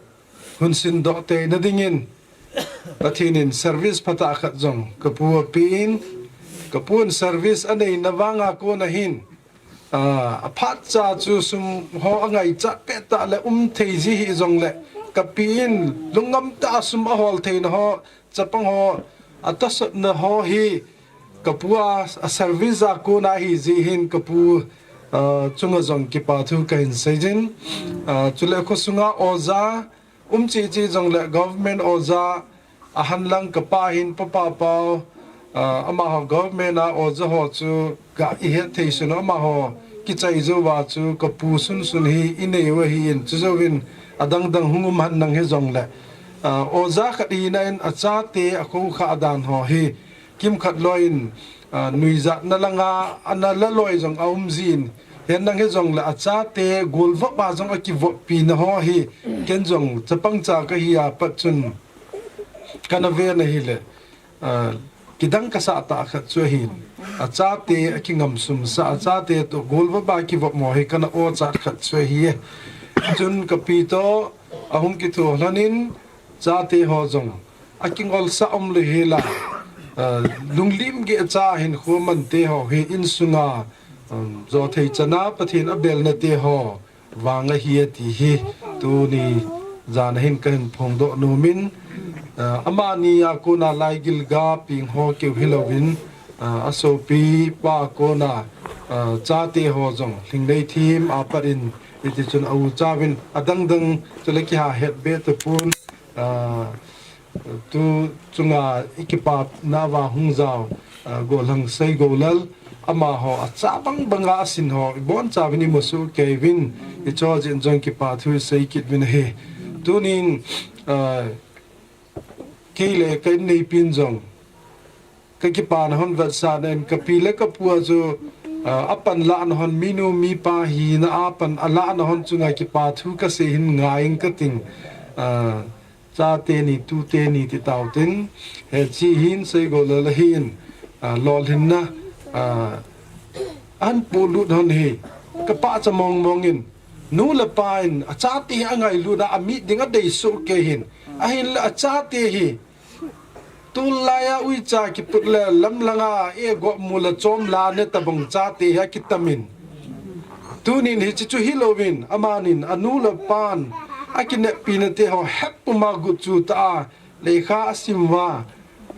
hung sindoh teina dingin, Pathen in service phatah khat jong kapu apen, kapu in service aneina vanga kona hin, ah, aphatcha chu sum ho angaichat pettah le um thei ji hijongle, kapi in lungngam tah a sum ahol theina ho, chapang ho, atahsotna ho hi, kapu a, a service a kona ahi jeh hin kapu, ah, chunga jong kipa thu kahin seijin. Ah, chule khosunga oja, um cheh cheh jongle government oja, ahenlang kapa hin Papa Pau, ah, amaho government a oja ho chu ka ihet thei sun amaho kichai jouva chu kapu sunsun hi inei u ahin, chujouvin adangdang hung um henlang hijongle, ah, oja khat hina in achate akhoukhah dan ho hi, kimkhat loiyin, ah, nuijatna langa, ana la loi jong aum jin. Henlang hijongle achate golvop a jong akivoppina ho hi, ken jong chapang cha kahi a pat chun, kana ven ahile, ah, kidang kasah tah khat chu ahin. Achate akingamsumsah, achate toh golvop a kivop ho hi kana ochat khat chu ahi e. Chun kapi toh ahung kitho lhonin, chate ho jong akingolsah umlou hela, ah, lunglim geh cha hinkho mante ho hi insunga, um, jothei chana Pathen abelna te ho vang ahi ati hi tuni jana hin kahin phongdoh nomin, ah, amani a kona laigil ga peng ho keu hilouvin, ah, asopipa kona, ah, chate ho jong lhingnei them a pat in, hiti chun a uchauvin adangdang chule kiha het be tapon, ah, tu chunga ikipana uva hung jao, ah, Golhang Seigoulal, amaho acha bang banga asin ho ibonchauvin imu soh kei uvin, ichojin jong kipa thu isei kit uvin ahi. Tunin, ah, kei le ka inneipin jong kakipana hon vetsahna in, kapi le kapu a chu, ah, apan lahna hon, minu mipa hina a pan alahna hon chunga kipa thu kasei hin ngai inge kating, ah, chate ni, tute ni ti tautin, hiche hin Seigoulal ahin, ah, lolhinna, ah, ahin polut hon hi, kapahcha mongmong in, nu le pa in achate hi angailut a amit ding adei soh kei hin, ahinla achate hi, tulai a uicha kiput le lamlanga eigomu le chomla ne tabang chate hi akitamin. Tunin hiche chu hilouvin, amanin anu le apan akineppina te ho hepuma gutchu tah a lekha asim uva,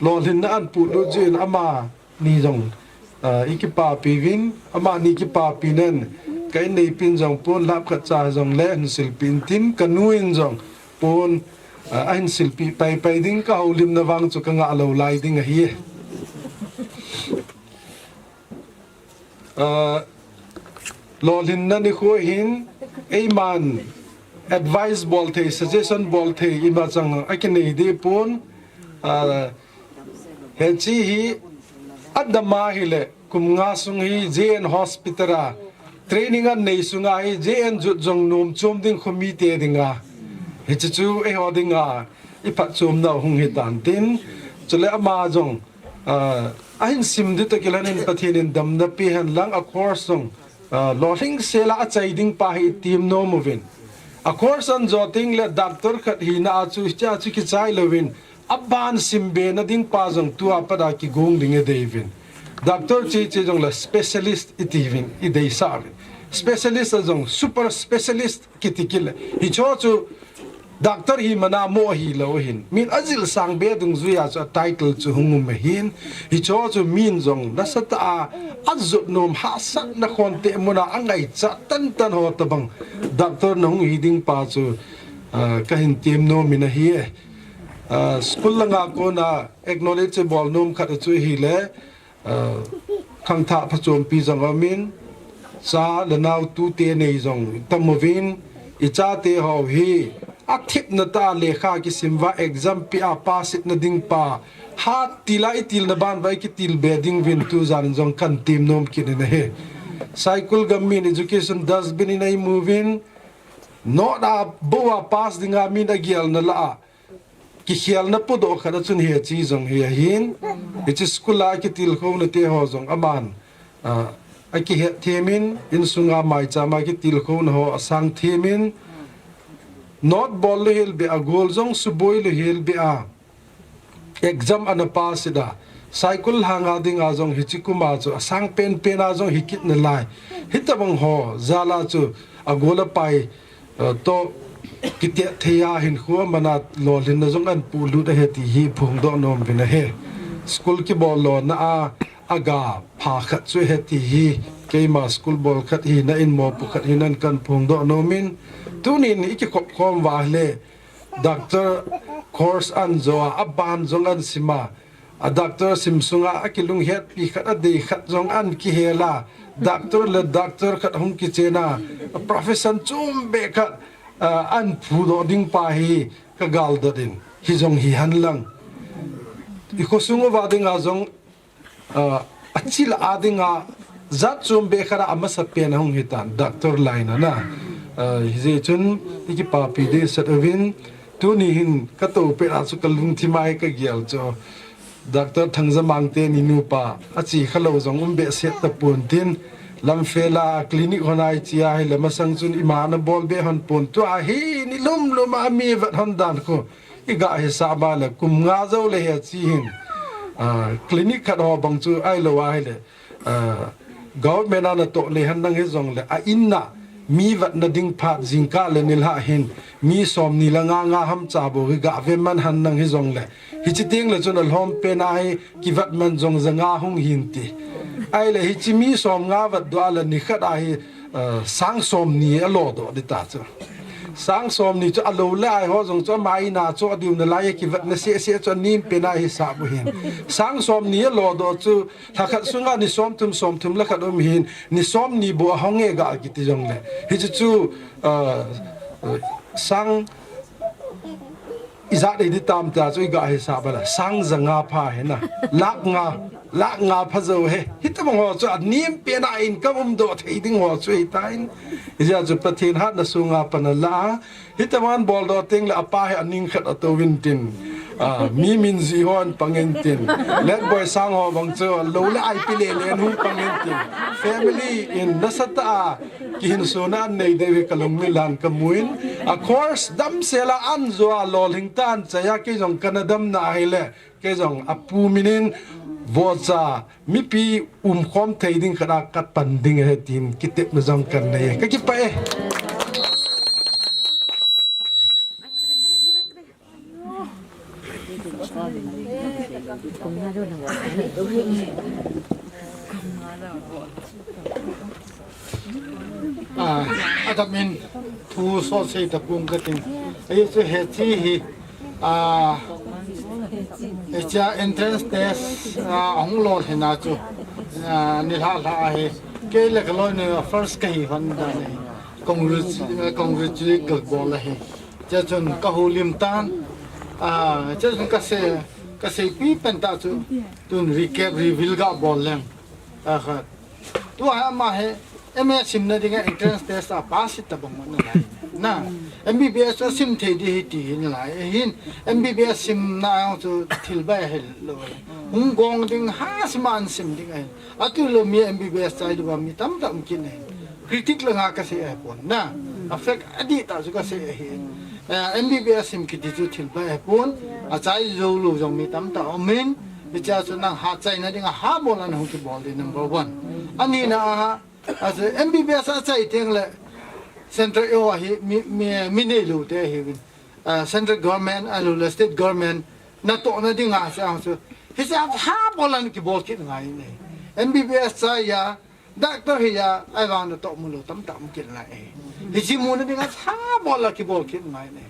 lolhinna ahin polut jeh in amani jong, ah, ikipapi uvin, amani kipapina in, ka inneipin jong pon lhap khat cha jongle hin silpeh intin, kanu in jong pon, ah, ahin silpeh paipai ding kahoulimna vang chu kangah lou lai ding ahi. Ah, lolhinna nikho hin eiman advice bol thei, suggestion bol thei imachang akinei deh pon, ah, hiche hi adama hile, kum nga sung hi J N Hospital a training anei sunga hi J N Jut jong nom chom ding khomite dinga, hiche chu eiho dinga iphatchomna hung hitan tin, chule ama jong, ah, ahin sim ding toh kilhonin Pathen in damna pe hen lang, a course jong, ah, lolhing sela achai ding pa hi itim nom uvin. A course ahin jo teng le doctor khat hina a chu, hichea chu kichai louvin, aban simbe na ding pa jong tua pat a kigong ding idei uvin. Doctor cheche jong le specialist iti uvin, ideisah uvin. Specialist a jong super specialist kiti kit le. Hicho chu doctor hi mana mo hilou hin. Min ajil sang be dungjuia chu a title chu hung um ahin. Hicho chu min jong nasatah a ajot nom hahsatna khonte muna angaichat tantan ho tabang doctor na hung hi ding pa chu, ah, kahin tim nom in ahi e. Ah, school langa kona acknowledge bol nom khat chu hile, ah, khangthah phachompi jong aumin, cha le nao tute nei jong tam uvin, ichate ho hi athipna tah a lekha kisim uva exam pe a pass na ding pa, hat til a itilna ban uva ikitilbe ding uvin tujan jong kahin tim nom kit in ahi. Saikul gam min education dustbin in eimu uvin, not a bou a pass dinga min agelna lah a kikhelna podoh khat a chun hiche jong hi ahin. Hiche school a kitilkhouna te ho jong aman, ah, akihet them in, insunga maicham a kitilkhouna ho asang them in, not bol louhel beh a, gol jong suboi louhel beh a, exam ana pass ida. Saikul lhanga dinga jong hiche kum a chu asang penpen a jong hi kit nalai. Hitabang ho jal a chu agol apai, eh, toh kitia thei a hinkho amana lolhinna jong ahin pulut ahi ti hi phongdoh nom uvin ahi. School kibol lona a, aga pha khat chu ahi ti hi, keima school bol khat hina in mopo khat hina in kahin phongdoh nom in, tunin ikikhop khom uva le, doctor course ahin jo a, aban jong ahin sim a, a doctor sim sunga akilunghetpi khat adei khat jong ahin kihel a, doctor le doctor khat hung kichen a, a profession chom be khat, ah, ahin phudoh ding pa hi kagal dot in, hi jong hi hen lang. I khosung uva dinga jong, ah, achil a dinga jat chom be khat a amasapen ahung hitan, doctor line a na. Ah, hijeh chun ikipapi dehset uvin, tuni hin katou pet a chu kalungthim a hi kagel chu, Doctor Thangjamang teni nupa achi khalou jong um behseh tapon tin, Lamphel a clinic hon a ichi a hile masang chun ima ana bol be hon pon, tua hi ni lum lum a mi vet hon dan khu iga hisah uva le kum nga jou le hi achi hin, ah, clinic khat ho bang chu ahilou ahile, ah, government a natoh le hen lang hijongle, a in a mi vetna ding phat jingkah le nilhah hin mi somni le nga nga ham cha bou hi ga ve man hen lang hijongle, hiche teng le chun alhompen a hi kivet man jong ja nga hung hin ti. Ahile hiche mi somnga vetdoh a le nikhat a hi, ah, sang somni alodoh ding ta chu. Sang somni chu alou le ai ho jong chu ama in a choh diu nalai a kivetna seh seh chu anempen a hisah bou hin. Sang somni alodoh chu lhakhat sunga ni somthum, somthum le khat um hin, ni somni bou ahung e ga kiti jongle, hiche chu, ah, sang ijat dei ding tam tia chu iga hisah uva le, sang ja nga pha hi na, lakh nga, lakh nga pha jou hi. Hitabang ho chu anempen a income umdoh thei ding ho chu hitan. Hijeh a chu Pathen hatna sunga pan ala a, hitabang boldoh teng le apa hi aning khat atouvin tin, ah, mi min jih ho ahin pangin tin, Letboi sang ho bang chu lou le ai pi le le in hung pangin tin, family in nasatah a kihinsona anei ding hi kalung milan kamun. A course damsel a ahin jo a lolhing tah a ahin chai a, kei jong kana damna ahile, kei jong apu min in vohcha mipi umkhom thei ding khat a kapan ding ahi tin kitepna jong kanei e. Kakipah e. Ah, adamin thu sot sei tapong kating. Ahi chu hiche hi, ah, hiche entrance test, ah, ahung lolhin a chu, ah, nilhah lhah ahi. Kei le kaloinu first kahi hon dan ahi. Congrats-, congratulate kabol ahi. Chuchun kahoulim tan, ah, chuchun kasei, kaseipi pen tah chu, tun recap reveal gabol leng. Akhat. Tua hi ama hi M A simna dinga entrance test a pass hi tabang na lai. Na, M B B S a sim thei di hi ti hin lai. Hin M B B S simna ang chu thil bai hel lo. Hung gong ding ha sima an sim ding ahin. Atu lo mi M B B S chai duwa mi tam tam kin ahin. Critic la nga ka sei a pon na. A fek adi ta chu ka sei ahin. Eh, M B B S sim kiti chu thil bai a pon. A chai zo lo jong mi tam ta omin. Hicha chu nang ha chai na dinga ha bol an hung ki bol di number one. Ani na a, a chu M B B S a chai teng le central yo hi mi, mi, mi nei lo te hi win. Ah, central government, a lo le state government, na to na dinga sa chu. Hicha ha bol an ki bol kit ngai ni. M B B S chai ya, doctor hi ya, ai vang na to mu lo tam tam kin lai. Hichi mu na dinga ha bol la ki bol kit ngai ni.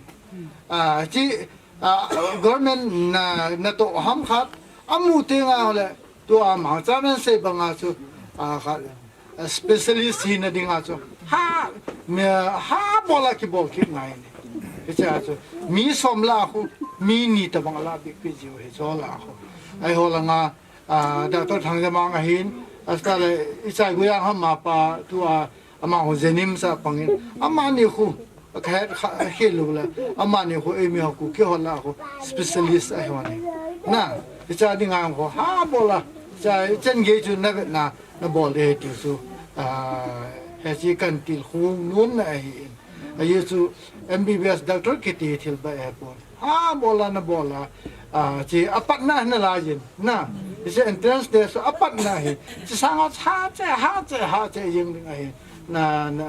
Ah, chi, ah, government na, na to ham khat, amu te nga le, tua ma, cha men sei banga chu, ah, khat, ah, specialist hi na dinga chu. Ha, mi, ha bol la ki bol kit ngai ni. Hicha chu, mi som la khu, mi ni tabang la bik pi jiu hi jo la khu. Ai ho la nga, ah, doctor Thangjamang ahin, asta le, i chai gu yang ham ma pa, tua, ama ho JNIMS a pangin, ama ni khu, ka het kha, khel lo la, ama ni khu, ei mi ho khu, ki ho la khu, specialist a ho ni. Na, i cha dinga khu, ha bol la, cha, i chen ge chu na vet na, na bol de ti chu, ah, he chi kan til khu, nun na ahi. A ye chu M B B S doctor kiti thil ba e pon. Ha, bol la na bol la. Ah, chi apat na na la jin. Na, hiche entrance test chu apat na hi. Chi sang a ha che, ha che, ha che jing ding ahi. Na, na,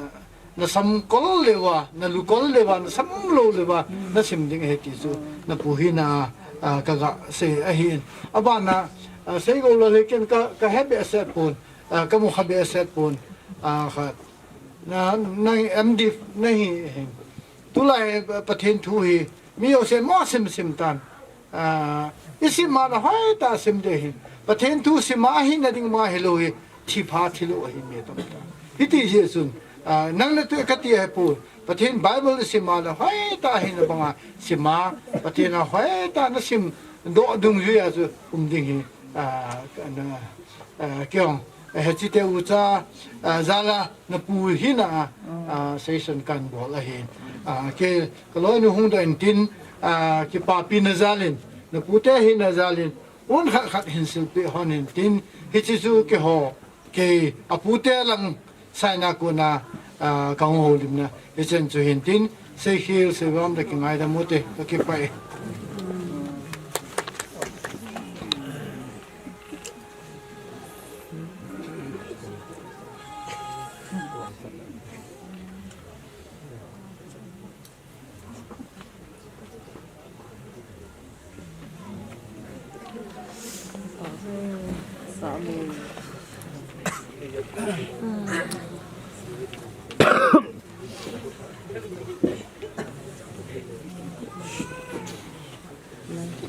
na sam kol le va, na lu kol le va, na sam lo le va, na sim ding ahi ti chu. Na pu hi na, ah, ka ga sei ahi. Abana, ah, sei go lo le ken ka, ka he be set pon. Ah, ka mu kha be set pon. Ah, kha. Na, na M Div na hi, hi. Tulai Pathen thu hi, mi ho se mo sim sim tan. Ah, i sim ma na hoi ta sim de hi. Pathen thu sim ma hi na ding ma hi lo hi, thi pha thi lo hi mi tam ta. Hiti hi sun, ah, nang na tu ka ti he pu. Pathen Bible i sim ma na hoi ta hi na banga sim ma. Pathen a hoi ta na sim do dung ju ya chu um ding hi. Ah, ka na, ah, kiong. Eh, he chi te u cha, ah, jala na pu hi na, ah, session kan bol ahi. Ah, ke, ka loi nu hung da in tin, ah, ki pa pi na jalin, na pu te hi na jalin, un khat khat hin sil pi hon in tin, hi chi chu ke ho, ke, a pu te lang sai na ku na, ah, ka hung ho lim na, hi chen chu hin tin, sei khil, sei vam da ki ngai da mu te, ka ki pa e.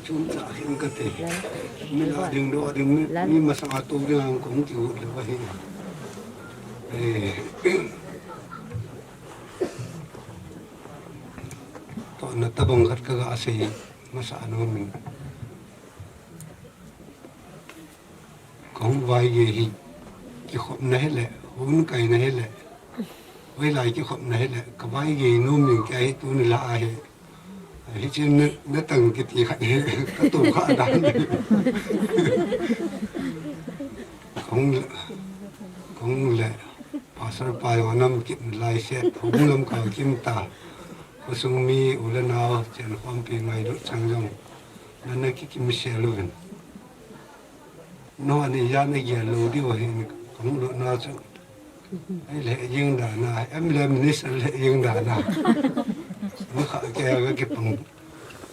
Chun cha hin ka te. Mi la ding do ding mi, mi masang a tu ding ang kong ti u le wa hi. Eh. To na tabang khat ka ga sei masa no min. Kong vai ye hi ki khop na he le, hun kai na he le. Vai lai ki khop na he le, ka vai ye no min ka hi tu ni la a he. Hi chin na, na tang kiti khat hi, ka tu kha dan. Kong, kong le, pastor pa jong nam kit lai set, hung lam ka kim ta. Khosung mi u le nao, chen khom pi ngai lut chang jong. Na na ki kim se lu vin. No ani ya na ye lu di wa hin, kong lut na chu. Ai le jing da na, em le minister le jing da na. Ni kha ke ga ki pang.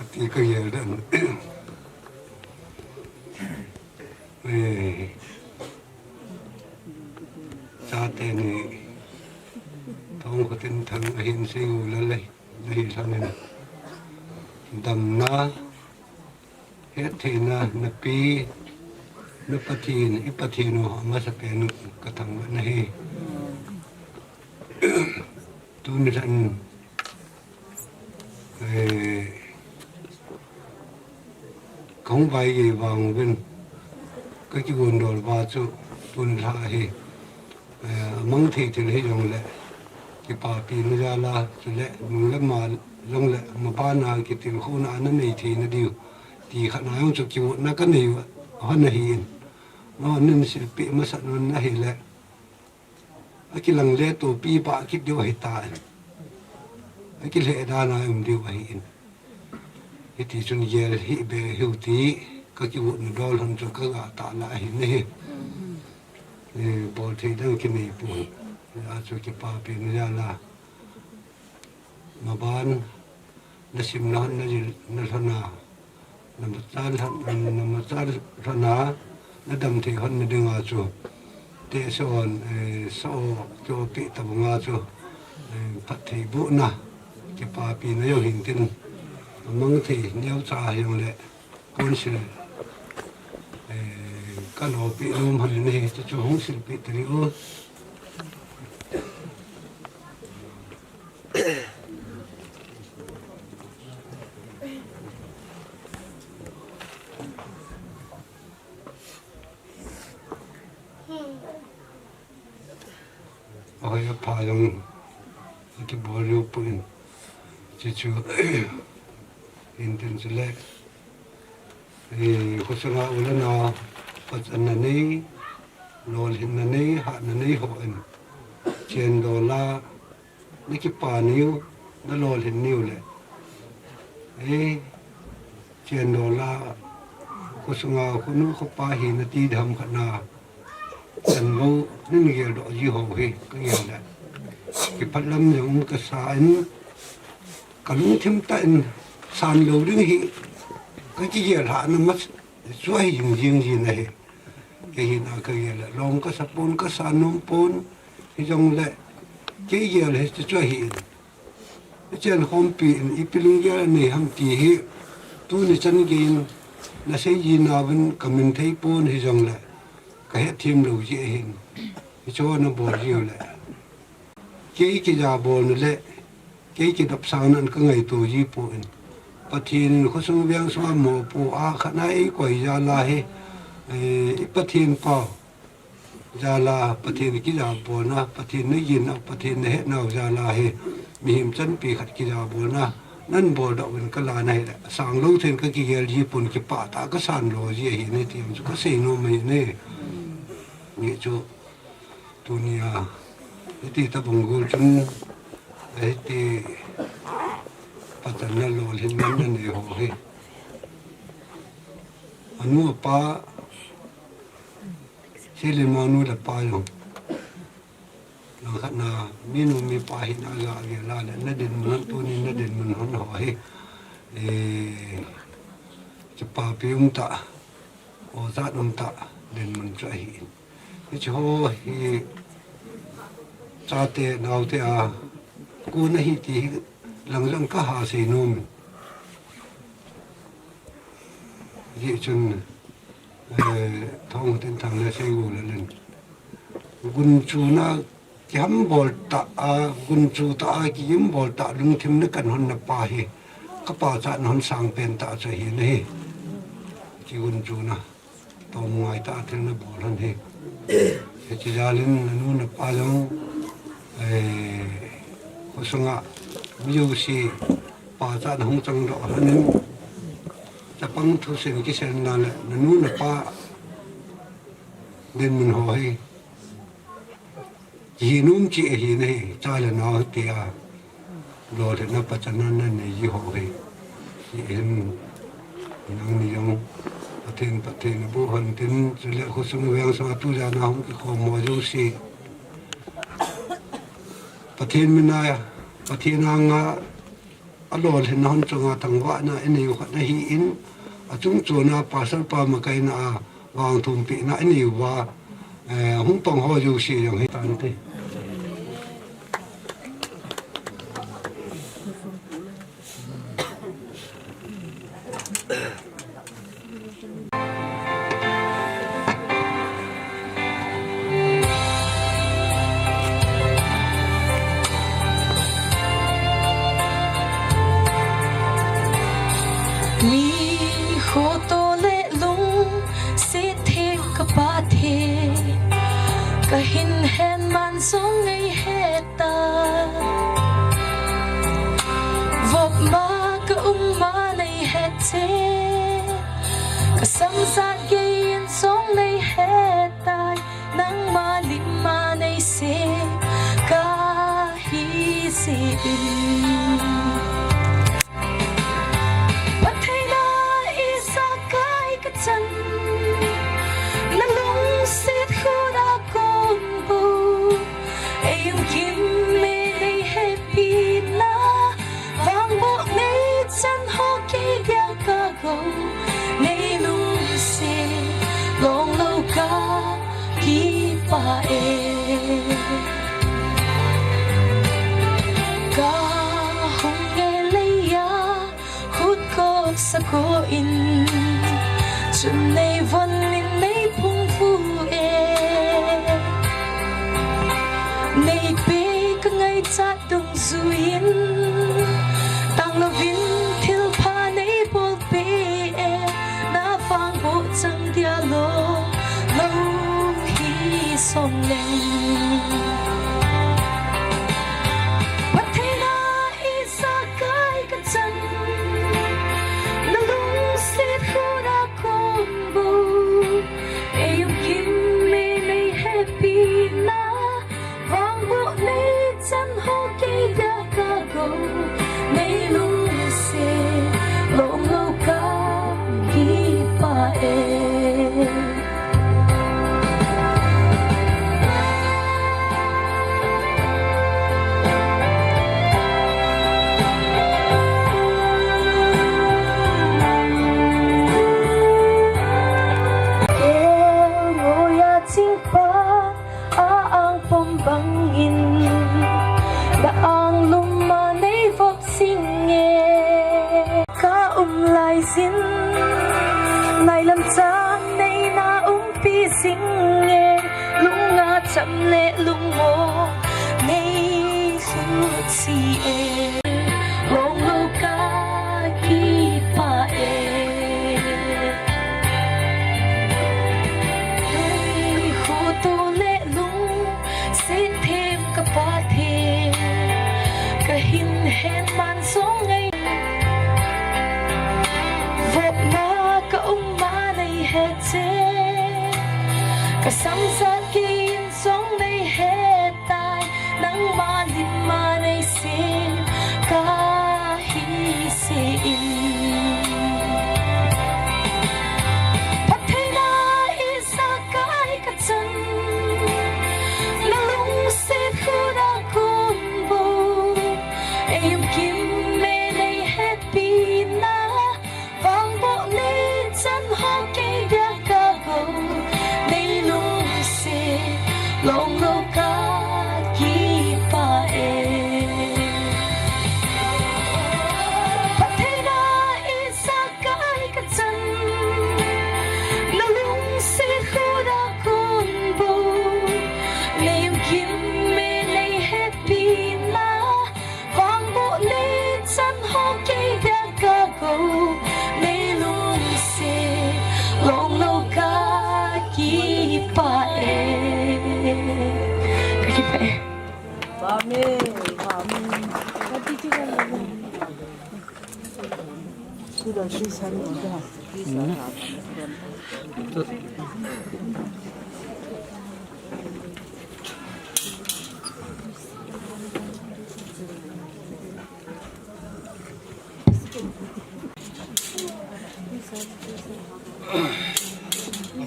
Ati ka ye da. Eh. Cha te ni. Thong ko tin thang a hin sei u la le. Ni thanin. Damna. Hettheina na pi, na Pathen, i Pathen u, amasa pen u ka thangvah na hi. Tuni chan, eh, kong vai ye vang uvin, ka kigondol va chu, Tun lha hi, eh, amang thei thil hijongle, kipapina jal a, chule nung le ma jongle, mabana kitilkhouna ana nei theina diu ti khat na jong chu kivutna kanei u hon ahin. Nangho nin silpeh masat un ahile, akilang le topi pa kit diu ahitan. Akilheh dan a um diu ahin. Hiti chun gel hih be hiu ti kakivutna dol hon chu kaga tah lah ahi nahi. Eh, bol thei dang kinei pon. Achu kipapina jal a. Maban, nasimna hon najil, nalhon a. Namachal lhon, namachal lhon a, nadam thei hon nading a chu. Tehse hon, eh, sa-o, kiopeh tabang a chu. Eh, phattheibohna, kipapina jong hintin. Amang thei neocha hijongle. Council, eh, kalopeh nom hon in ahi, chuchu hung silpeh tading u. Ahoi apha jong kibol diu pon. Chuchu hintin chule, eh, khosung a u le nao pachatna nei, lolhinna nei, hatna nei hon, chen dol a, nakipa niu, nalolhin niu le. Eh, chen dol a, khosung a khonu khopa hina ti dam khat na. Chanvo, nin geldoh ji ho hi, kagel le. Kipah lam jong kasa in, kalungthim tah in, san lou ding hi, kakigel lhahna ma chu ahi jing jing jin ahi. Kei hina kagel le, lom kasa pon, kasa nom pon, hijongle, kei gel hi chu ahin. Chen khompi in ipi lunggel anei ham ti hi, tuni chan gei in, nasei ji nauvin kamin thei pon hijongle, kahet them lou ji ahin. Hichu nabol ji u le. Kei kijabolna le, kei kidopsangna in kangaito ji pon. Pathen in khosung veng sunga mopo a khat na eikoi jal a hi, eh, i Pathen pau jal a, Pathen kijabolna, Pathen nagin a, Pathen nahetnau jal a hi, mihem chanpi khat kijabolna, nanbol doh uvin kalan ahile, sang lou thei in kakigel ji pon, kipah tah a kasan lo ji ahi nai ti jong chu kasei nom ahi nai. Hichu, tunia, hiti tabang gol chun, hiti pachatna lolhinna nanei ho hi. Anu apa, Seilen manu le pa jong. Langkhat na, minu mipa hina ga gel a le, nadinmun hon tuni, nadinmun hon ho hi. Eh, kipapi um tah, ojat um tah, dinmun chu ahi. Hichu ho hi, chate, naote a, kon ahi ti hi, lang jong kaha sei nom. Hijeh chun, eh, Thongtin Thangle sei u le len. Gunchuna kihambol tah a, gunchu tah a, kigimbol tah lungthim na kan hon na pa hi. Ka pachatna hon sang pen tah chu ahi nahi. Kigunchuna. Tom ngai tah a thil nabol hon hi. Hiche jal in nanu napa jong, eh, khosunga mi jouse pachatna hung chang doh hon in, chapang thusim kiselna le nanu napa dinmun ho hi. Kihi nom cheh ahi nahi, cha le nao tia. Lolhinna pachatna nanei ji ho hi. Hiche hin, nangni jong Pathen, Pathen naboh hon tin, chule khosung veng sunga tujan a hung kikhom ho jouse. Pathen mina, Pathen anga, alolhinna hon chunga thangvahna inei u khat ahin, achung chona pastor pa makaina a vangthumpehna inei uva, eh, hung pang ho jouse jong hitante. Mi khoto le lungset thei ka Pathen, Kahin hen man jong nei hetai, vop ma ka um ma nei het e. Ka samjat gei in jong nei hetai, nangma lim ma nei sei kahi jeh in. Phattheina Ijakai kachan, nalungset khut a kon bou. Eiumkim me nei hepina, vangboh nei chan ho kei dia ka gou. Nei lungset long lou ka kipah e. Ka hung e lei a, khut kop sa ko in, chun nei von in nei phung fu e. Nei pe ka ngaichat dungjuiyin, tanglouvin thilpha nei bolpeh e. Na vangboh chang dia lou, lou hi jongleng. Phattheina Ijakai kachan, nalungset khut a kon bou. Eiumkim me nei hepina, vangboh nei chan ho kei dia ka gou. Nei lungset long lou ka kipah e. Kelngoi a chingpa a-ang pom bangin, na-ang lum a nei vop jing e. Ka um laijin, nailam chang nei na umpi jing e. Lunga cham le lungmong nei lhut ji e. Long lou ka kipah e. Hei khoto le lungset them ka Pathen, kahin hen man jong nei, vop ma ka um ma nei het e. Ka samjat gei in jong nei hetai, nangma lim ma nei sei kahi jeh in. Phattheina Ijakai kachan, nalungset khut a kon bou. Eiumkim me nei hepina, vangboh nei chan ho kei dia ka gou. Nei lungset long lou ka kipah e. Phattheina Ijakai kachan, nalungset khut a kon bou. Eiumkim me nei hepina, vangboh nei chan ho kei dia ka gou. Nei lungset long lou ka kipah e. Ka kipah e. Amen. Amen.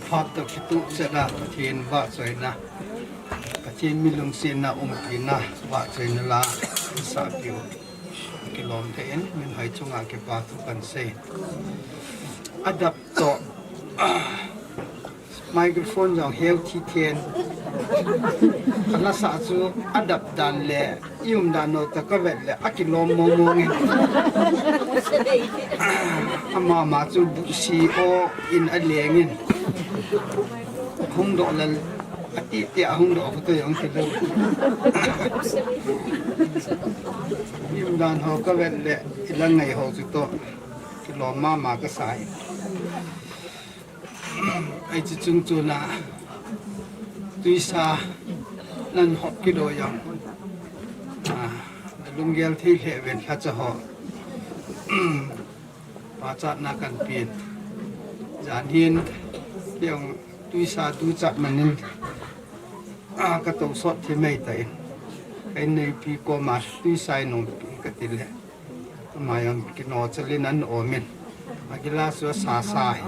Phat toh kituh chet a Pathen vahchoina, Pathen mi lungsetna umpina, vahchoina la sa piu. Kilom thei in, min hoi chunga kipa thu kan sei. Adap toh, microphone jong heu thi then. Ala sa chu adap dan le, i um dan u toh ka vet le, akilom mong mong in. Ama ma chu buhsi o in aleng in. Hung doh lal, ati ti a hung doh ko toh jong ti lo. I um dan ho ka vet le, i la ngai ho chu toh. Kilom mama ka sa e. Ai chu chung chu na. Tuisa nan hop kit o jong, ah, lunggel thei lheh ven lhacha ho. Pachatna kan pin. Jan hin kei jong tuisa duchat manin, ah, ka to sot thei mai ta in. Ka inneipi koma tuisa in nung ka ti le. Ama jong kino chalin an omin. A glass chu asa sa hi.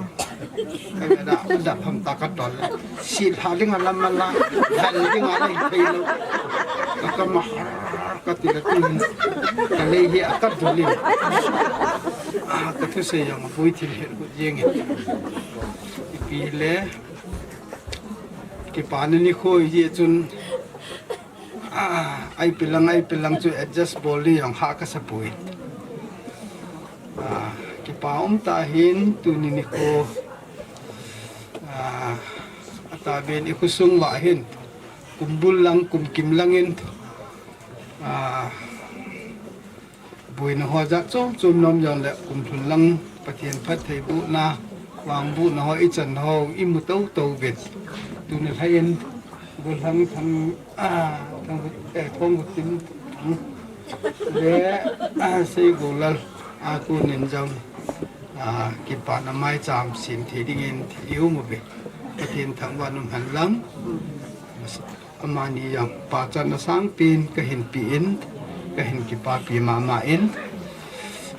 Ka ve da, da pham ta ka tol. Si lha ding a lam a la, val ding a la thei lou. Ka, ka ma har ka ti la tu hin. Ka lei hi a ka dulin. Ah, ka thusei jong a vui thil hel gut jeng hi. Ipi le. Kipana nikho hi chun. Ah, ai pilang, ai pilang chu adjust bol ni jong ha ka sa pui. Ah, kipa um ta hin tuni nikho. Ah, ata ben i khosung va hin. Kum bul lang, kum kim lang in. Ah, Buina ho jat chom chom nom jong le kum lhun lang Pathen phatthei bohna, vang bohna ho i chan ho i mu tou tou vet. Tuni lha in, Golhang thang, ah, thang, eh, thong tin thang. Le, ah, sei Golal, a ku nin jong, ah, kipana mai cham sin thei ding in i um u ve. Pathen thangvah in um hen lang. Amani jong pachatna sangpen ka hin pe in, ka hin kipapi mama in.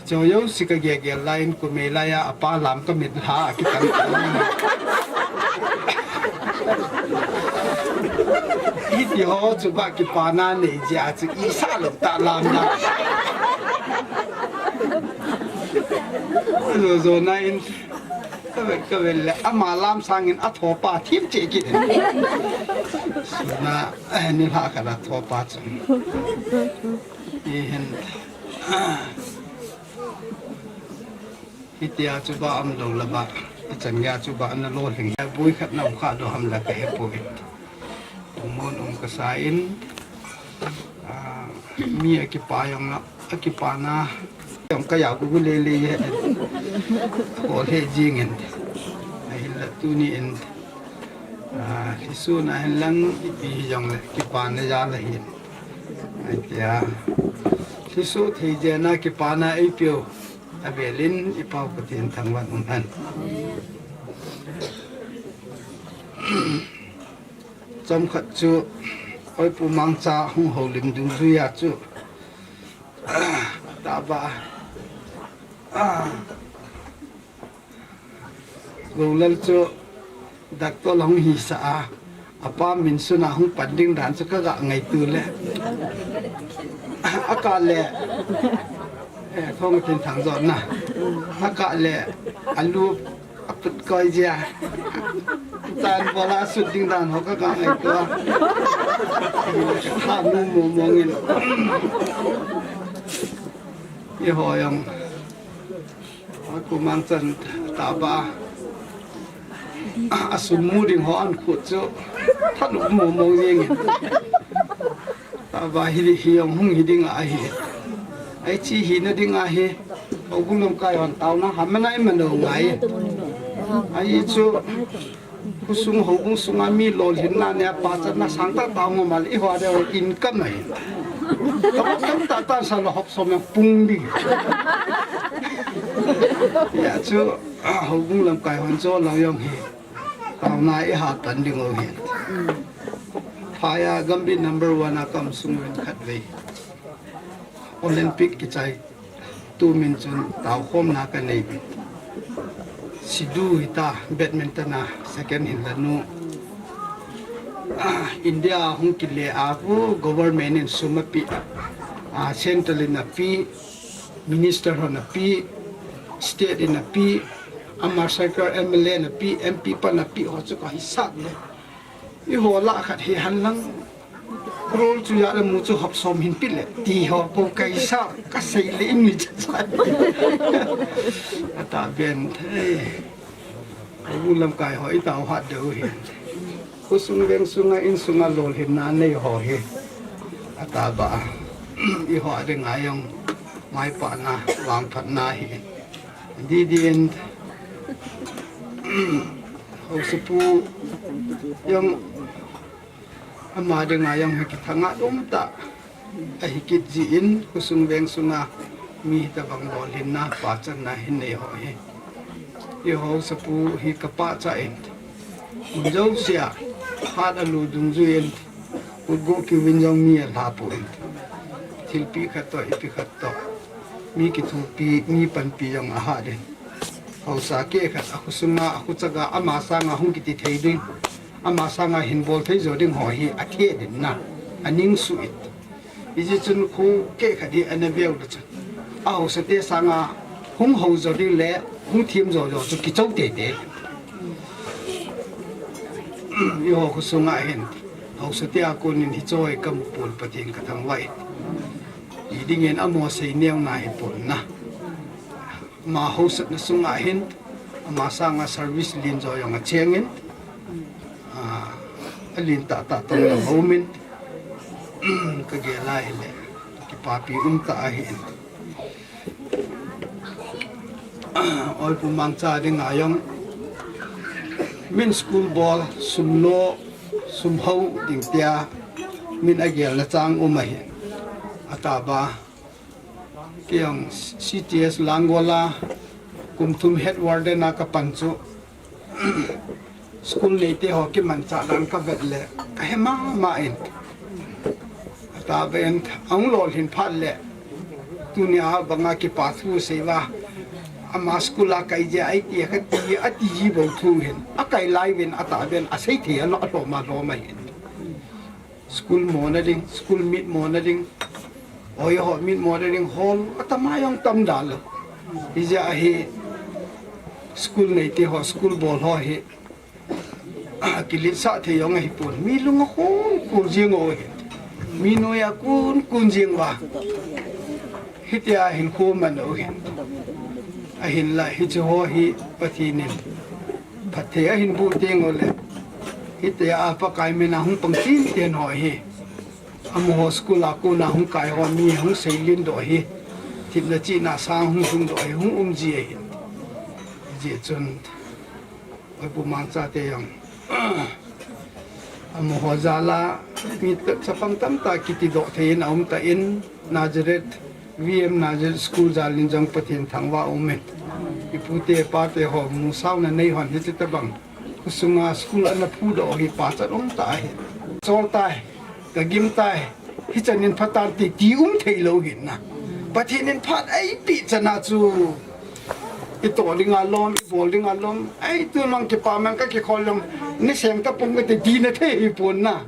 Cho jouse ka gel gel lai in, kumei lai a, apa lam ka mit lha a kitang. Hiti ho chu ba kipana nei jeh a chu i sa lou ta lam na. Jojo na in. Ka vel, ka vel le, ama lam sangin a thopa thim che kit. Suna, eh, ni lha khat a thopa chu. I hin, ah, hitia chu ba um lou la ba, i chan gei a chu ba na lolhing. Bui khat na um kha do ham la ka he poi. Tumon um ka sa in, ah, mi a kipa jong na, a kipana jong ka ya gu gu le le ye. Ko le jing in. Ahin la tuni in, ah, Jesu na hin lang ipi jong le kipana ja la hin. Ai tia. Jesu thei je na kipana ei piu. A velin i pau Pathen thangvah in um hen. Chomkhat chu, oi Pu Mangcha hung houlim dungjuia chu, taba, ah, Golal chu doctor hung hisah a, apa min suna hung pan ding dan chu ka ga ngaito le. A ka le, eh, thong tin thang jot na. A ka le, a lu A put koi jia. Tan bola sut ding dan ho ka ka ngai tua. Ka nu mo mo ngin. I ho jong. Oi Pu Mangchan taba. A sum mu ding ho an khut chu. Tha nu mo mo ngin. Taba hi, hi jong hung hi ding ahi. Ai chi hina ding ahi. Houbung lamkai hon taona ha mana i mano ngai. Ai chu khosung houbung sunga mi lolhinna nia pachatna sangtah tao ngam a le i ho deu in kam ahi. Tama tamtah tah sa la hop som jong pung ding. Hia chu, ah, houbung lamkai hon chu lo jong hi. Taona i ha tan ding u hi. Phai a Gambih number one a ka um sung uvin khatvei Olympic kichai tu min chun taokhomna ka nei. Sidhu hita badminton a second hin la nu. Ah, India hung kile a khu government in sum ape. Ah, central in ape, minister hon ape, state in ape, ama circle M L A in ape, M P pan ape ho chu ka hisap le. I ho lah khat hi han lang. Rol chu ya le mu chu hop som hin pi le. Ti ho po kai sa ka sei le i mi cha cha. Ata ben thei. Houbung lamkai ho i tao hat deu hi. Khosung veng sunga in sunga lolhinna nei ho hi. Ata ba. I ho ding a jong maipana vangphatna hi. Di di in. Housapu jong Ama dinga jong hi kithang-at umtah ahi kit jin, khosung veng sunga mi hitabang lolhinna, pachatna hin nei ho hi. Eiho haosapu hi kapachat in, mun jousea hat alu dungjuiyin, khut go kiuvin jong mi alha pon, thilpeh khat toh, ipi khat toh, mi kithopi, mi panpi jong ahat in. Haosa keh khat, akhosunga, akhochaga, ama sanga hung kiti thei ding, ama sanga hin bol thei jo ding ho hi athe ding na, aning suh in. Hijeh chun kho keh khat hi ana veu le chun, ahaosate sanga hung hou jo ding le hung them jo jo chu kichou teitei. Eiho khosunga hin, haosate a konin hiche hi kamu pon, Pathen kathangvah in. Ti dingin amaho seineo na hipon na. Ama haosatna sunga hin, ama sanga service len jo jong achengin, a, alen tahtah tong jong aumin, kagel a hile, kipapi umtah ahin. Oipu Mangcha dinga jong, min school bol, sum lo, sum hou ding tia min agelna chang um ahin. Atahbeh, kei jong C T S Langol a kum thum head warden a kapan chu, school neite ho kimanchah dan kavet le, kahe mama in. Atahbeh in, ahung lolhin phat le, tunia banga kipa thu seiuva, ama school a kai jeh a iti kati, ati ji bou thu hin, akai lai uvin, atahbeh in asei thei alou, alhom alhom ahin. School mona ding, school meet mona ding, oiho meet mona ding, hall atama jong tam da lou. Hijeh a hi, school neite ho, school bol ho hi, kiletsah thei jong ahipon, mi lung akhon khon jeng u ahin, mi noi akon kon jeng uva, hitia hinkho man u ahin. Ahinla hiche ho hi Pathen in phatthei ahin boh teng ule, hitia Pakai mina hung pang tinten ho hi, amaho school a kona hung kai ho mi hung seilen doh hi, thepna chihna sang hung lhung doh hi hung um ji ahin. Hijeh chun, Oipu Mangcha te jong, amaho jal a mi chapang tamtah kitidoh thei in aum tan, Nazareth, V M Nazareth School jal in jong Pathen thangvah aumin. Ipute ipate ho musaona nei hon hiche tabang khosunga school ana phudoh hi pachat umtah ahi. Chol tai, kagim tai, hichan in phatante ti um thei lou ahin na. Pathen in phat eipeh chan a chu, itoh dinga lom, ibol dinga lom, ei, tun mang kipa mang kakikhol jong, nei seng tapong kati, ti nathei hipon na.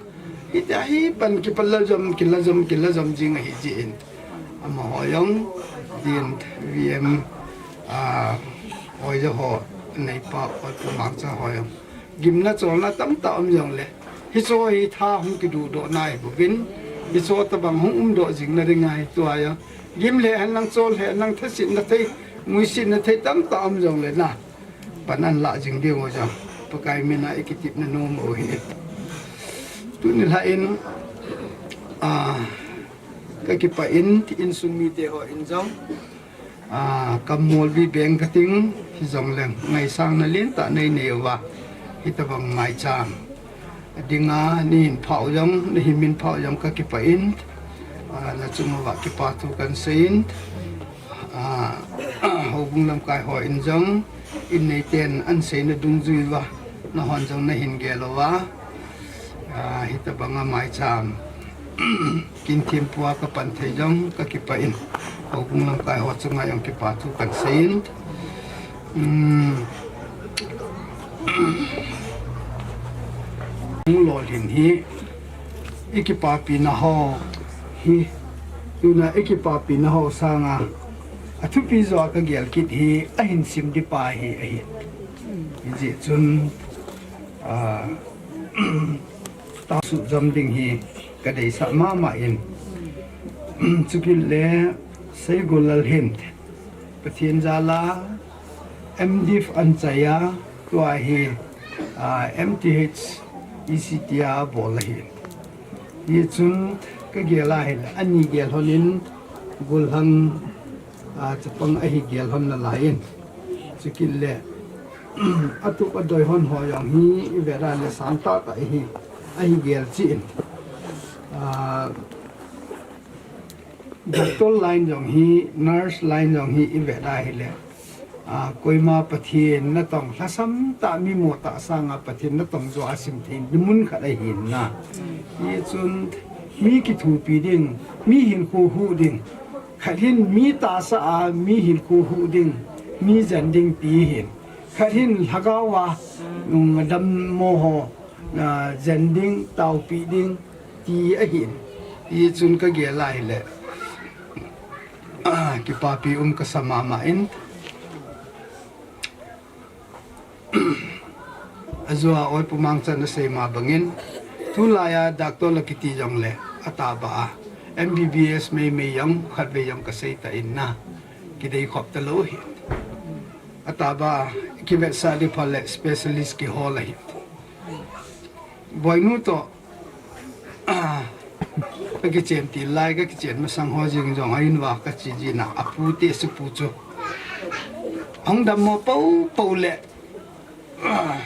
Hitia hi pan kipa la jom, kila jom, kila jom jing ahi jeh in, amaho jong, din, V M, a, oiho, neipa, Oipu Mangcha ho jong, gimna cholna tamtah um jongle, hiche hi tha hung kiduhdoh na ahibouvin, hiche tabang hung umdoh jing na ding ahi. Tua jong, gim lheh henlang, chol lheh henlang, thasetna thei, muisetna thei tamtah um jongle na, pan ahin lah jing diu jong, Pakai mina ikitepna nom u ahi. Tuni lhah in, a, kakipah in, insung mite hon jong, a, ka Molvi beng kating hijongleng, ngaisang na lentah nei nei uva, hitabang maicham dinga nahin phah u jong, nahin min phah u jong kakipah in, a, nachung uva kipa thu kahin seiyin, a, houbung lamkai hon jong, in neiten ahin seina dungjui uva, nahon jong nahin gel uva, a, hitabanga maicham kin thempua kapan thei jong kakipah in, houbung lamkai ho chunga jong kipa thu kahin seiyin, um, hung lolhin hi, ikipapi na ho hi, tuna ikipapi na ho sanga, athupi joh a kagel kit hi, ahin sim ding pa hi ahi. Hijeh chun, a, tasuh jom ding hi kadeisah mama in. Chukit le Seigol Lal hin Pathen jal a M.Div ahin chai a, tua hi, a, M.Th E.C.T a abol ahi. Hichun kagel a hin ani gel lhon in, Golhang, a, chapang ahi gel lhon nalai in. Chukit le atup adoi lhon ho jong hi ivet a le sangtah tah ahi, ahi gel cheh in. Ah, doctor line jong hi, nurse line jong hi i vet a hile, ah, koima Pathen natong lhasam tah, mi mo tah sanga Pathen natong jo a sim thei ding mun khat ahin na. Hichun mi kithopi ding, mi hinkho huh ding, khat hin mi tahsa a mi hinkho huh ding, mi jen ding ti hin. Khat hin lhagao a, um, dammo ho, ah, jen ding, taopi ding, ti ahin. Hichun ka gel a hile, ah, kipapi um kasa mama in. Ajou a Oi Pu Mangchan asei ma bangin, tulai a doctor la kiti jongle, ataba a, M B B S meimei jong, khatvei jong kasei ta in na, kidei khop talou hi. Ataba, kivetsah ding phat le specialist kihol ahi. Boinu toh, ah, ka kichen til lai, ka kichen masang ho jing jong a in va ka chi jin a, apu te si pu chu. Hung dammo poupou le, ah,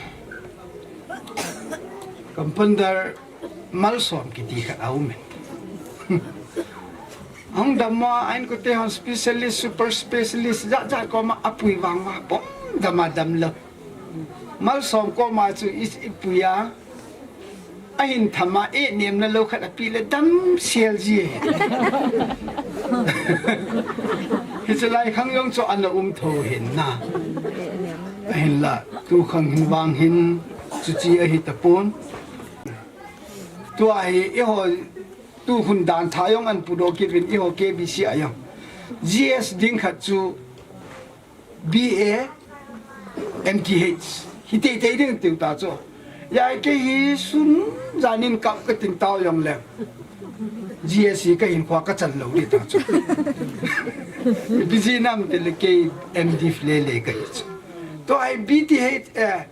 compounder Malsom kiti khat aum in. Hung dammo a, a inkote hon specialist, super specialist, jat jat koma apui vang va, pom dam a damlou. Malsom koma chu i, ipui a, ahin tham a, eh, nemna lou khat api le dam sel ji. Hiche lai khang jong chu ana um tho hin na. Ahinla, tu khang hin vang hin, chuche ahi tapon. Tua hi, eiho, tu hun dan tha jong an pudoh kit uvin, eiho K B C a jong. G S ding khat chu B A, M T H. Hi teitei ding tiu ta chu. Hijeh a kei hi sun jan in kap ka tin tao jong le, G S hi ka hinkhoa ka chan lou ding ta chu. Ipi jeh ham itile kei M Div lele ka hi chu. Tua hi B T H, eh,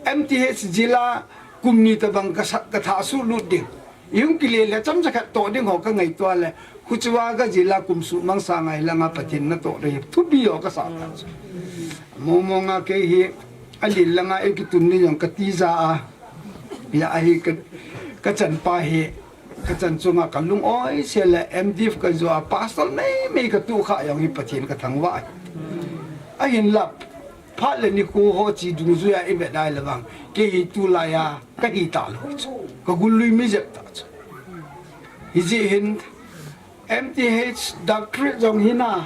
M T H jil a kum ni tabang ka sa, ka thah sulut ding. Ihung kile le chomcha khat toh ding ho ka ngaito le, khuchua ka jil a kum suh mang sanga hilanga Pathen natoh ding hi thupi ho ka sa ta chu. Mong mong a kei hi, alin langa i kitun ni jong ka tija a. Hijeh a hi ka, ka chanpa hi, ka chan chunga ka lung oi se le M Div ka jo a pastor meimei ka tu kha jong hi Pathen ka thangvah ahi. Ahinla, phat le nikho ho chi dungjui a i vet a hile vang, kei hi tulai a ka hi talou chu. Ka gul lui mi jep ta chu. Hijeh hin M T H doctorate jong hi na,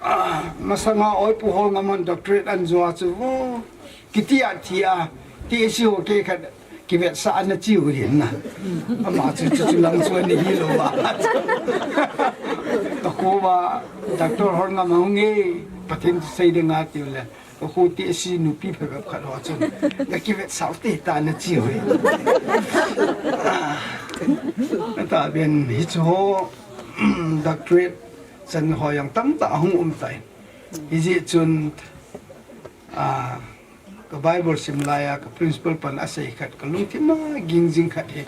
ah, masanga Oi Pu Holngam hon doctorate an jo a chu, vo, kiti a thi a, ti si ho kei khat kivetsah ana chi u hin na. Ama chu chu chu lang chu ani hilou va. Ka kho va, Doctor Holngam hung e, Pathen thu sei ding a tiu le. Ka kho ti si nupi phabep khat ho chun, ka kivetsah u te ta na chi u hi. Ah, ta ben hi chu ho, doctorate chan ho jong tamtah ahung um tai. Hijeh chun, ah, ka Bible sim lai a, ka principal pan asei khat, ka lungthim a ging jing khat hi.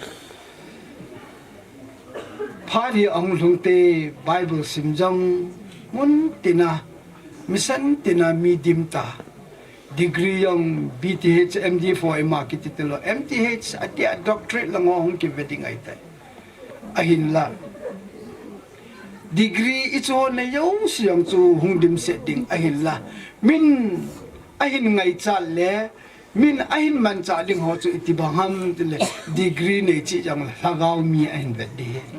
Phat hi ahung lhung te Bible sim jong mun tina, mission tina mi dim ta. Degree jong B T H, M Div ima kiti tilou. M T H atia doctorate lang ho hung kive ding ahi tai. Ahinla. Degree i chu nei jouse jong chu hung dimset ding ahinla. Min ahin ngaichat le, min ahin manchah ding ho chu itibang ham tile, degree nei cheh jongle lhagao mi ahin vet ding ahi.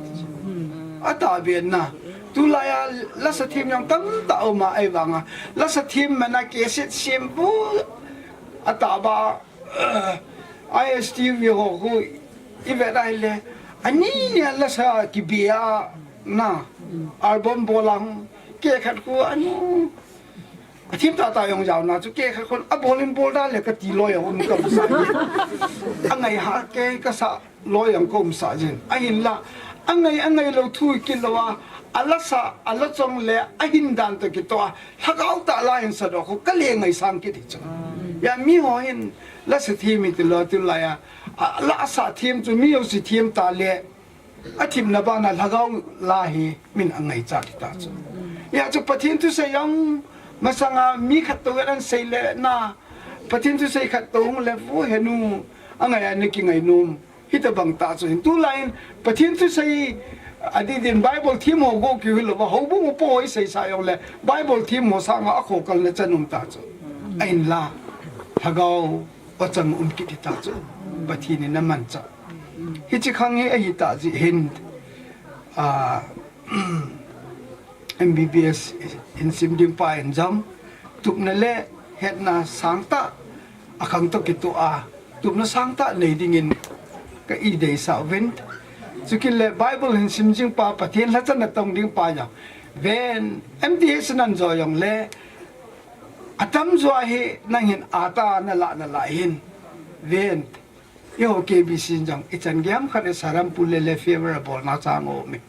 Atah vet na, tulai a lasa them jong tamtah um a, ahivanga lasa them man a cassette sem bu, atah ba, I S T V ho khu i vet a hile, ani ni a lasa kibia na, album bol a hung, kei khat khu anu, athem tah tah jong jaona chu kei khat khun abol in bol da le kati loi a um ka um sah jin. Angai ha kei ka sah loi jong ka um sah jin. Ahinla, angai, angai lou thu kit lou a, alasa, ala chong le, ahin dan toh kitoh a, lhagao tah la hin sadoh khu, ka le ngaisang kit hi chu. Hijeh a mi ho hin, lasa them hi tilou, tulai a, a, lasa them chu mi jouse them ta le, athemna bana lhagao la hi min angaichat ta chu. Hijeh chun Pathen thusei jong masanga mi khat toh vet an sei le na, Pathen thusei khat toh hung le vo henu, angai a na kingai nom. Hitabang tah chu hin tulai in Pathen thusei adidin Bible thiem ho go kiu hilou va, houbung upa ho isei sa jongle Bible thiem ho sanga akhokalna chan um tah chu. Ahinla lhagao achang um kit hi tah chu. Pathen in amanchah. Hiche khang hi ahi tah jeh hin, a, M B B S in sim ding pa in jong tupna le hetna sangtah akhang toh kitoh a, tupna sangtah nei dingin ka idei sa uvin. Chukit le Bible hin sim jing pa, Pathen lhacha natong ding pa jong ven, M T H nan jo jongle atamjo hi nang hin ata nalah nalah hin ven. Eiho K B C in jong ichan gei ham khat e Serampore le le favour abolna chang um e.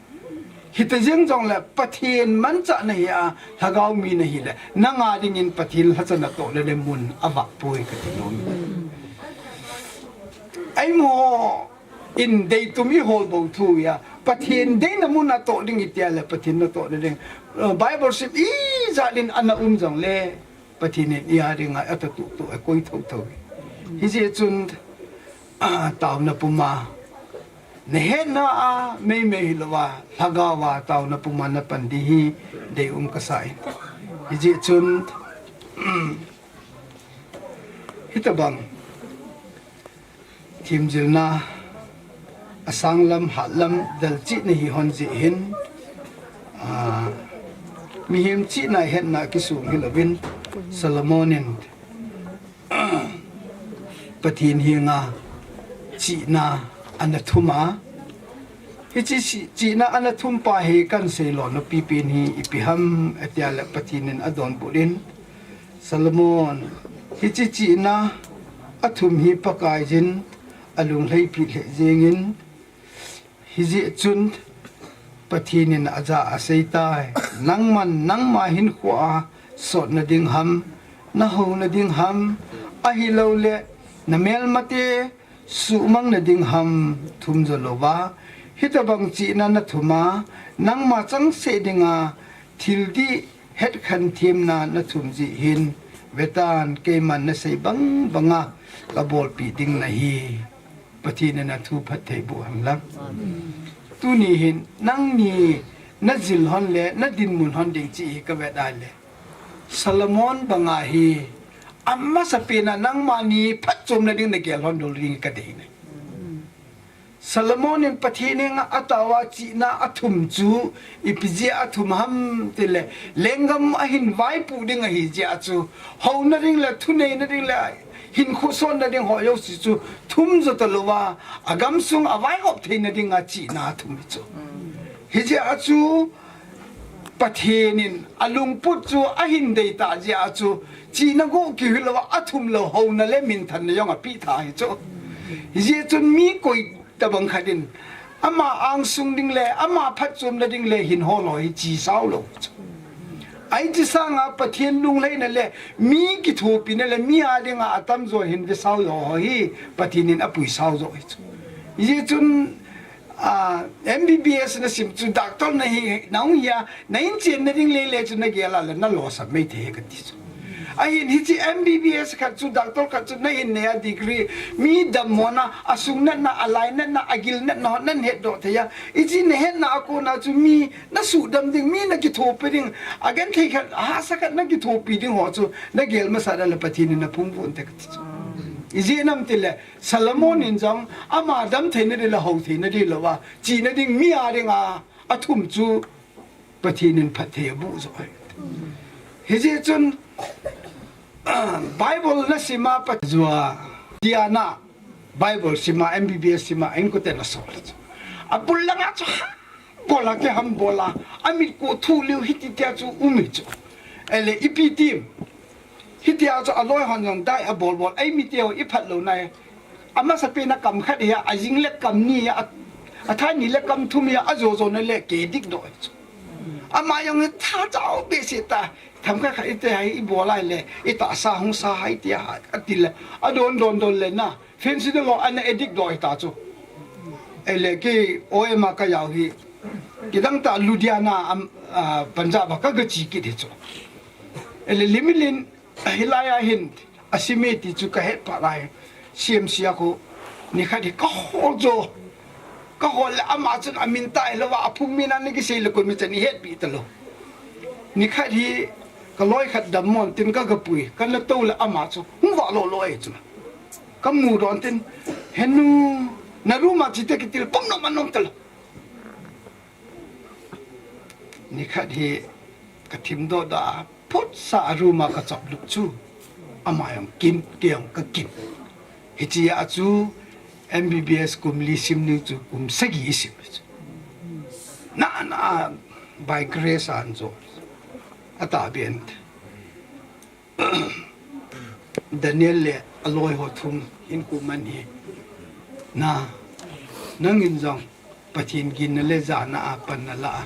Hiti jeng jongle Pathen manchah nahi a, lhagao mi nahi le, nanga dingin Pathen lhacha natoh le le mun avah poi kati nom e. Eima in deitum ihol bou thu a, Pathen deina mun a toh ding itia le Pathen natoh le ding. Eh, Bible sim ijat in ana um jongle Pathen in ia dinga atoh tuh tuh akoi thotho. Hijeh chun, a, taona puma nahetna a meimei hilouva, lhagao a taona puma napan ding hi deium kasa in. Hijeh chun, hitabang themjilna asanglam, hatlam, dalchihna hi hon jeh hin, a, mihem chihna hetna kisung hilouvin, Solomon in Pathen henga chihna ana thum a. Hiche chi-, chihna ana thum pa hi kansei lona pipen hi ipi ham atia le Pathen in adonbut in, Solomon, hiche chihna athum hi Pakaiyin alunglhaipi lheh jengin, hijeh chun Pathen in ajah a aseitai. Nangman nangma hinkhoa sotna ding ham, nahouna ding ham, ahilouleh namelmate suhmangna ding ham thum jolouva, hitabang chihna nathum a, nangma changseh dinga thildih hetkhen themna nathum jeh hin, vetan keiman nasei bang banga kabolpeh ding nahi. Pathen in athu phatthei boh hen lang. Tuni hin nangni najil hon le nadinmun hon ding chih hi kavet a le, Solomon banga hi amasapen a nangmani phatchomna ding nagel hon dol ding kadei nai. Solomon in Pathen henga ataova chihna athum chu ipi jeh a athum ham tile, lenggam ahin vaipoh ding ahi jeh a chu, houna ding le, thuneina ding le, hinkho sotna ding ho jouse chu thum jo talouva, agamsung avaihop theina dinga chihna athum hi chu. Hijeh a chu Pathen in alungput chu ahin deitah jeh a chu, chihna go kiu hilouva, athum lou houna le minthanna jong apeh tha hi chu. Hijeh chun mi koi tabang khat in ama angsung ding le, ama phatchomna ding le hin hol ho hi chi sao lou hi chu. Ahi, hiche sanga Pathen lunglhaina le mi kithopina le mi a dinga atamjo hin ve sao lou ho hi Pathen in apui sao jo hi chu. Hijeh chun, a, M B B S nasim chu doctor nahi, nahung hi a, na in chenna ding lele chu nagel a le nalosam mai thei kati chu. Ahin hiche M B B S khat chu, doctor khat chu nahin nei a degree, mi dammona, asung natna, alai natna, agil natna ho nahin hetdoh thei a. Hiche nahetna a kona chu mi nasuhdam ding, mi nakithopi ding, agenthei khat, ahahsa khat nakithopi ding ho chu nagel masat a le Pathen in naphung von te kati chu. Ijeh inem tile, Solomon in jong ama damtheina ding le houtheina ding louva, chihna ding mi a dinga athum chu Pathen in phatthei aboh jo ahi. Hijeh chun, Bible nasim a Pathen jua, tiana, Bible sim a, M B B S sim a, inkoten asol chu. Abul langa chu ha, bol a kiham bol a, amit ko thu liu hiti tia chu um hi chu. Ele ipi tim. Hitia chu aloi hon jong dai abol bol, eimite ho iphat lou nai. Amasapen a kam khat hi a, ajing le kam ni a, athai ni le kam thum hi a, ajo jo na le ke dik doh chu. Ama jong hi tha chau behseh ta, themkhat khat ite hi ibol a le, itahsa hung sa hai tia, ati le, adon don don le na, fancy de lo ana addict doh ta chu. Ele kei O M a kajao hi, kidang tah Ludhiana, am, a, Punjab a kaga che kit hi chu. Ele limit in, hilai a hin, asime ti chu kahet phat lai, C M C a khu, Nikhat hi kahol jo. Kahol le ama chun amin tah hilou va, aphung min a nakisei le koima chan ihetpi talou. Nikhat hi kaloi khat dammo in tin kagapui, kana tou le ama chu hung vah lolo e chu. Kamu don tin, "Henu, na room a chite kitil pum nom anom talou." Nikhat hi kathim doh da, phutsa a room a kachop lut chu. Ama jong kin, kei jong kakin. Hichea chu M B B S kum li sim ding chu kum sagi isim chu. Na, na, by grace ahin jo. Atah ben. Daniel le aloi ho thum hinkho man hi. Na, nangin jong Pathen ginna le jana a pan nala a,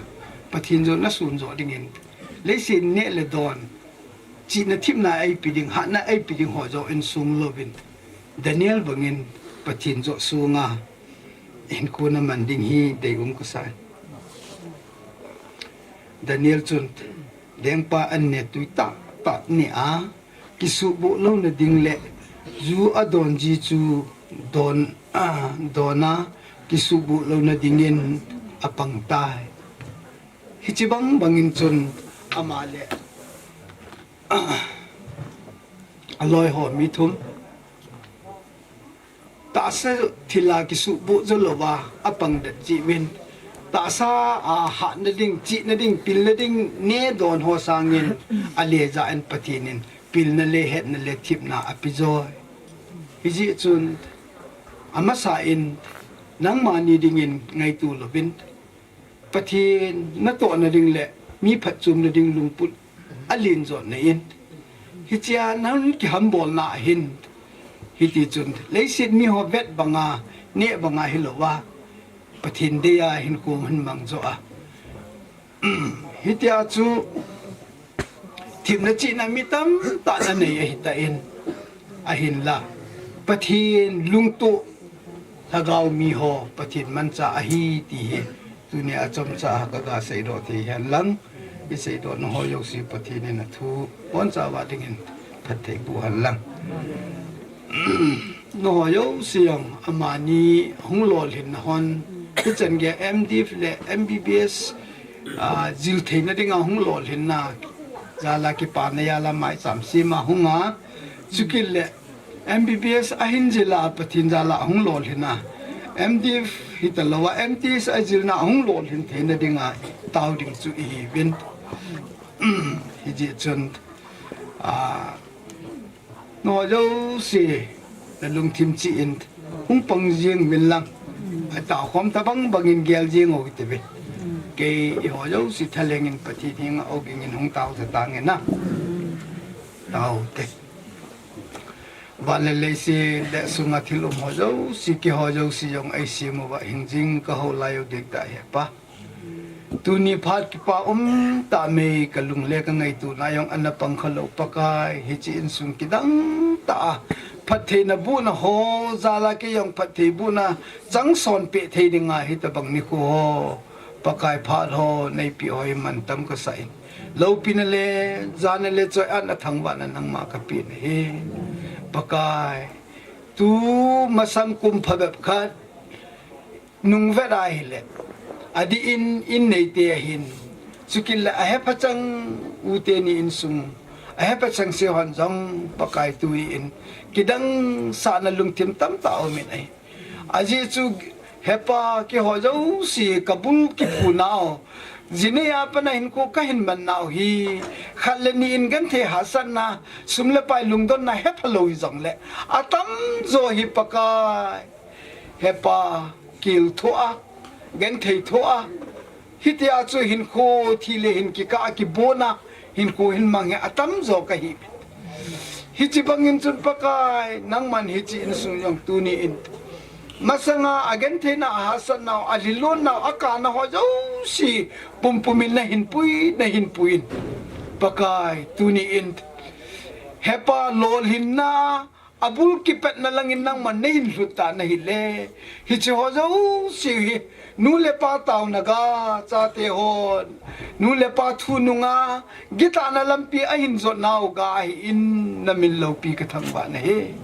Pathen jong nasun jo dingin, leiset neh le don, chihna thepna eipe ding, hatna eipe ding ho jong insung louvin, Daniel bangin Pathen jong sunga hinkho naman ding hi deium kasa. Daniel chun lengpa an ne tui tah tah ni a, kisuhbuh louna ding le ju adon ji chu don, a, don a, kisuhbuh louna dingin apang tai. Hiche bang bangin chun ama le, a, aloi ho mi thum tahsa thil a kisuhbuh jo louva apang det jeh uvin, tahsa a hatna ding, chihna ding, pilna ding, neh don ho sangin aleja in Pathen in pilna le hetna le thepna ape joi. Hijeh chun amasa in nangma ni dingin ngaito louvin, Pathen natohna ding le mi phatchomna ding lungput alen jotna in, hichea nang kihambolna ahin, hiti chun leiset mi ho vet banga, neh banga hilouva, Pathen deiya hinkho hin mang jo a. Hitia chu thepna chihna mi tamtah nanei ahitan, ahinla Pathen lungtup lhagao mi ho Pathen manchah ahi ti hi tunia chomcha kaga seidoh thei hen lang, iseidoh nangho jouse Pathen in athu bonchauva dingin phatthei boh hen lang. Nangho jouse jong amani hung lolhinna hon, hichan gei M Div le M B B S, a, jil theina dinga hung lolhinna, jala kipana jala maicham sema hunga, chukit le M B B S ahin jila Pathen jala hung lolhinna, M Div hitalouva M Ts ajilna hung lolhin theina dinga tao ding chu ihiuvin. Hijeh chun, a, nangho jouse nalungthim cheh in hung pang jeng uvin lang, ataokhom tabang bangin gel jeng u kiti uve. Kei eiho jouse thalheng in Pathen henga ogin hung tao tha tange na. Tao te. Van le leiset le sunga thil um ho jouse, keiho jouse jong eisem uva hingjing kahou lai u ding tah Hepa. Tuni phat kipa um tah mei, kalung le kangaitona jong ana pang khalou Pakai, hiche insung kidang tah a phattheina bohna ho jala kei jong phatthei bohna chang son peh thei dinga hitabang nikho ho Pakai phat ho neipeh ho hi mantam kasah in, loupina le jana le choi-atna thangvahna nangma kapeh nahi. Pakai, tu masang kum phabep khat nung vet ahile, adih in, in neite ahin, chukit le ahephachang u teni insung, ahephachang se hon jong Pakai tu hi in, kidang sahna lungthim tamtah aumin ahi. Ajeh chu Hepa, keiho jouse kabul kiphunau, jinei a pat a hinkho kahin mannau hi, khat le ni in genthei hahsatna, sum le pai lungdonna hephalou hijongle, atamjo hi Pakai, Hepa, kil thoa, genthei thoa, hitia chu hinkho thi le hin kikah a kibona, hinkho hin mang hi atamjo kahi. Hiche bangin chun Pakai, nangman hiche insung jong tuni in, masanga agentheina, ahahsatnau, alhinlonnau, akana ho jouse, pumpumin nahin pui, nahin puiyin. Pakai, tuni in, Hepa, lolhinna, abul kipatna langin nangman neihin lhut tan ahile, hiche ho jouse hi nu le pa taona ga, chate hon nu le pa thu nunga gitana lampi ahin jotnau ga ahin, namin loupi kathangvah nahi.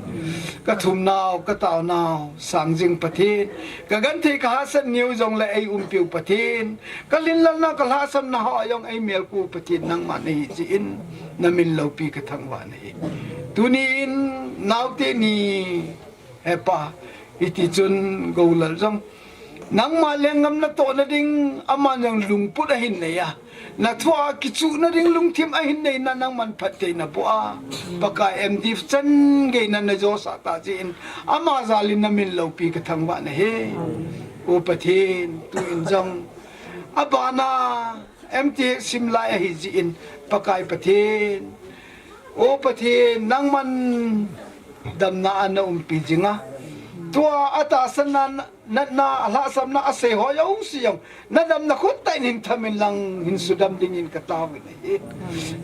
Kathumnau, kataonau, sang jing Pathen, kagenthei kahahsat nau jongle eiumpiu Pathen, kalhinlelna kalhahsamna ho jong eimelkhu Pathen nangma nahi jeh in, namin loupi kathangvah nahi. Tunin naote ni, hepa, hitichun Goulal jong nangma lenggam natohna ding aman jong lungput ahin neiya, nathua kichuhna ding lungthim ahin neina nangman phatthei naboh a, Pakai, M.Div chan geina najosah tah jeh in, ama jal in namin loupi kathangvah nahi. O Pathen, tuin jong abana M.Th sim lai ahi jeh in, Pakai Pathen, O Pathen, nangman damna a naumpi jinga, tua atahsanna, natna, alhahsamna asei ho jouse jong nadamna khut tah in hin thamin lang hin sudam dingin kataovin ahi.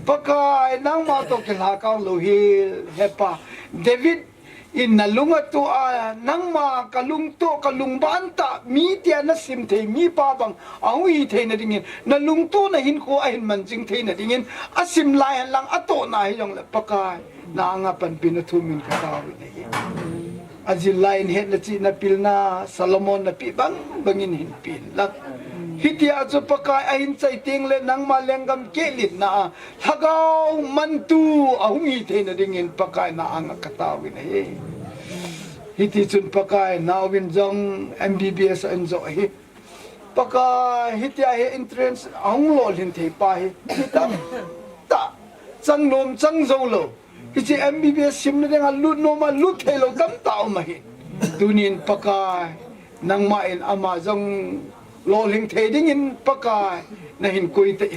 Pakai, nangma toh kilhakang louhel, hepa, David in nalung atoh a, nangma kalungtoh, kalungban tah, mi tia nasim thei mipa bang ahung hi theina dingin, nalungtohna hinkho ahin man jing theina dingin asim lai henlang, atohna hijongle Pakai, na anga panpina thumin kataovin ahi. Ajil lai in hetna chihna pilna Solomon napeh bang bangin hinpen lang. Hitia chu Pakai ahin chai tengle nangma lenggam kehlitna a lhagao mantu ahung hi theina dingin Pakai na anga kataovin ahi. Hitichun Pakai, naovin jong M.B.B.S ahin jo ahi. Pakai, hitia hi entrance ahung lolhin thei pa hi mi tamtah chang nom chang jou lou, hiche M.B.B.S simna dinga lut nom a lut theilou tamtah um ahi. Tunin Pakai, nangma in ama jong lolhing thei dingin Pakai nahin koi tan.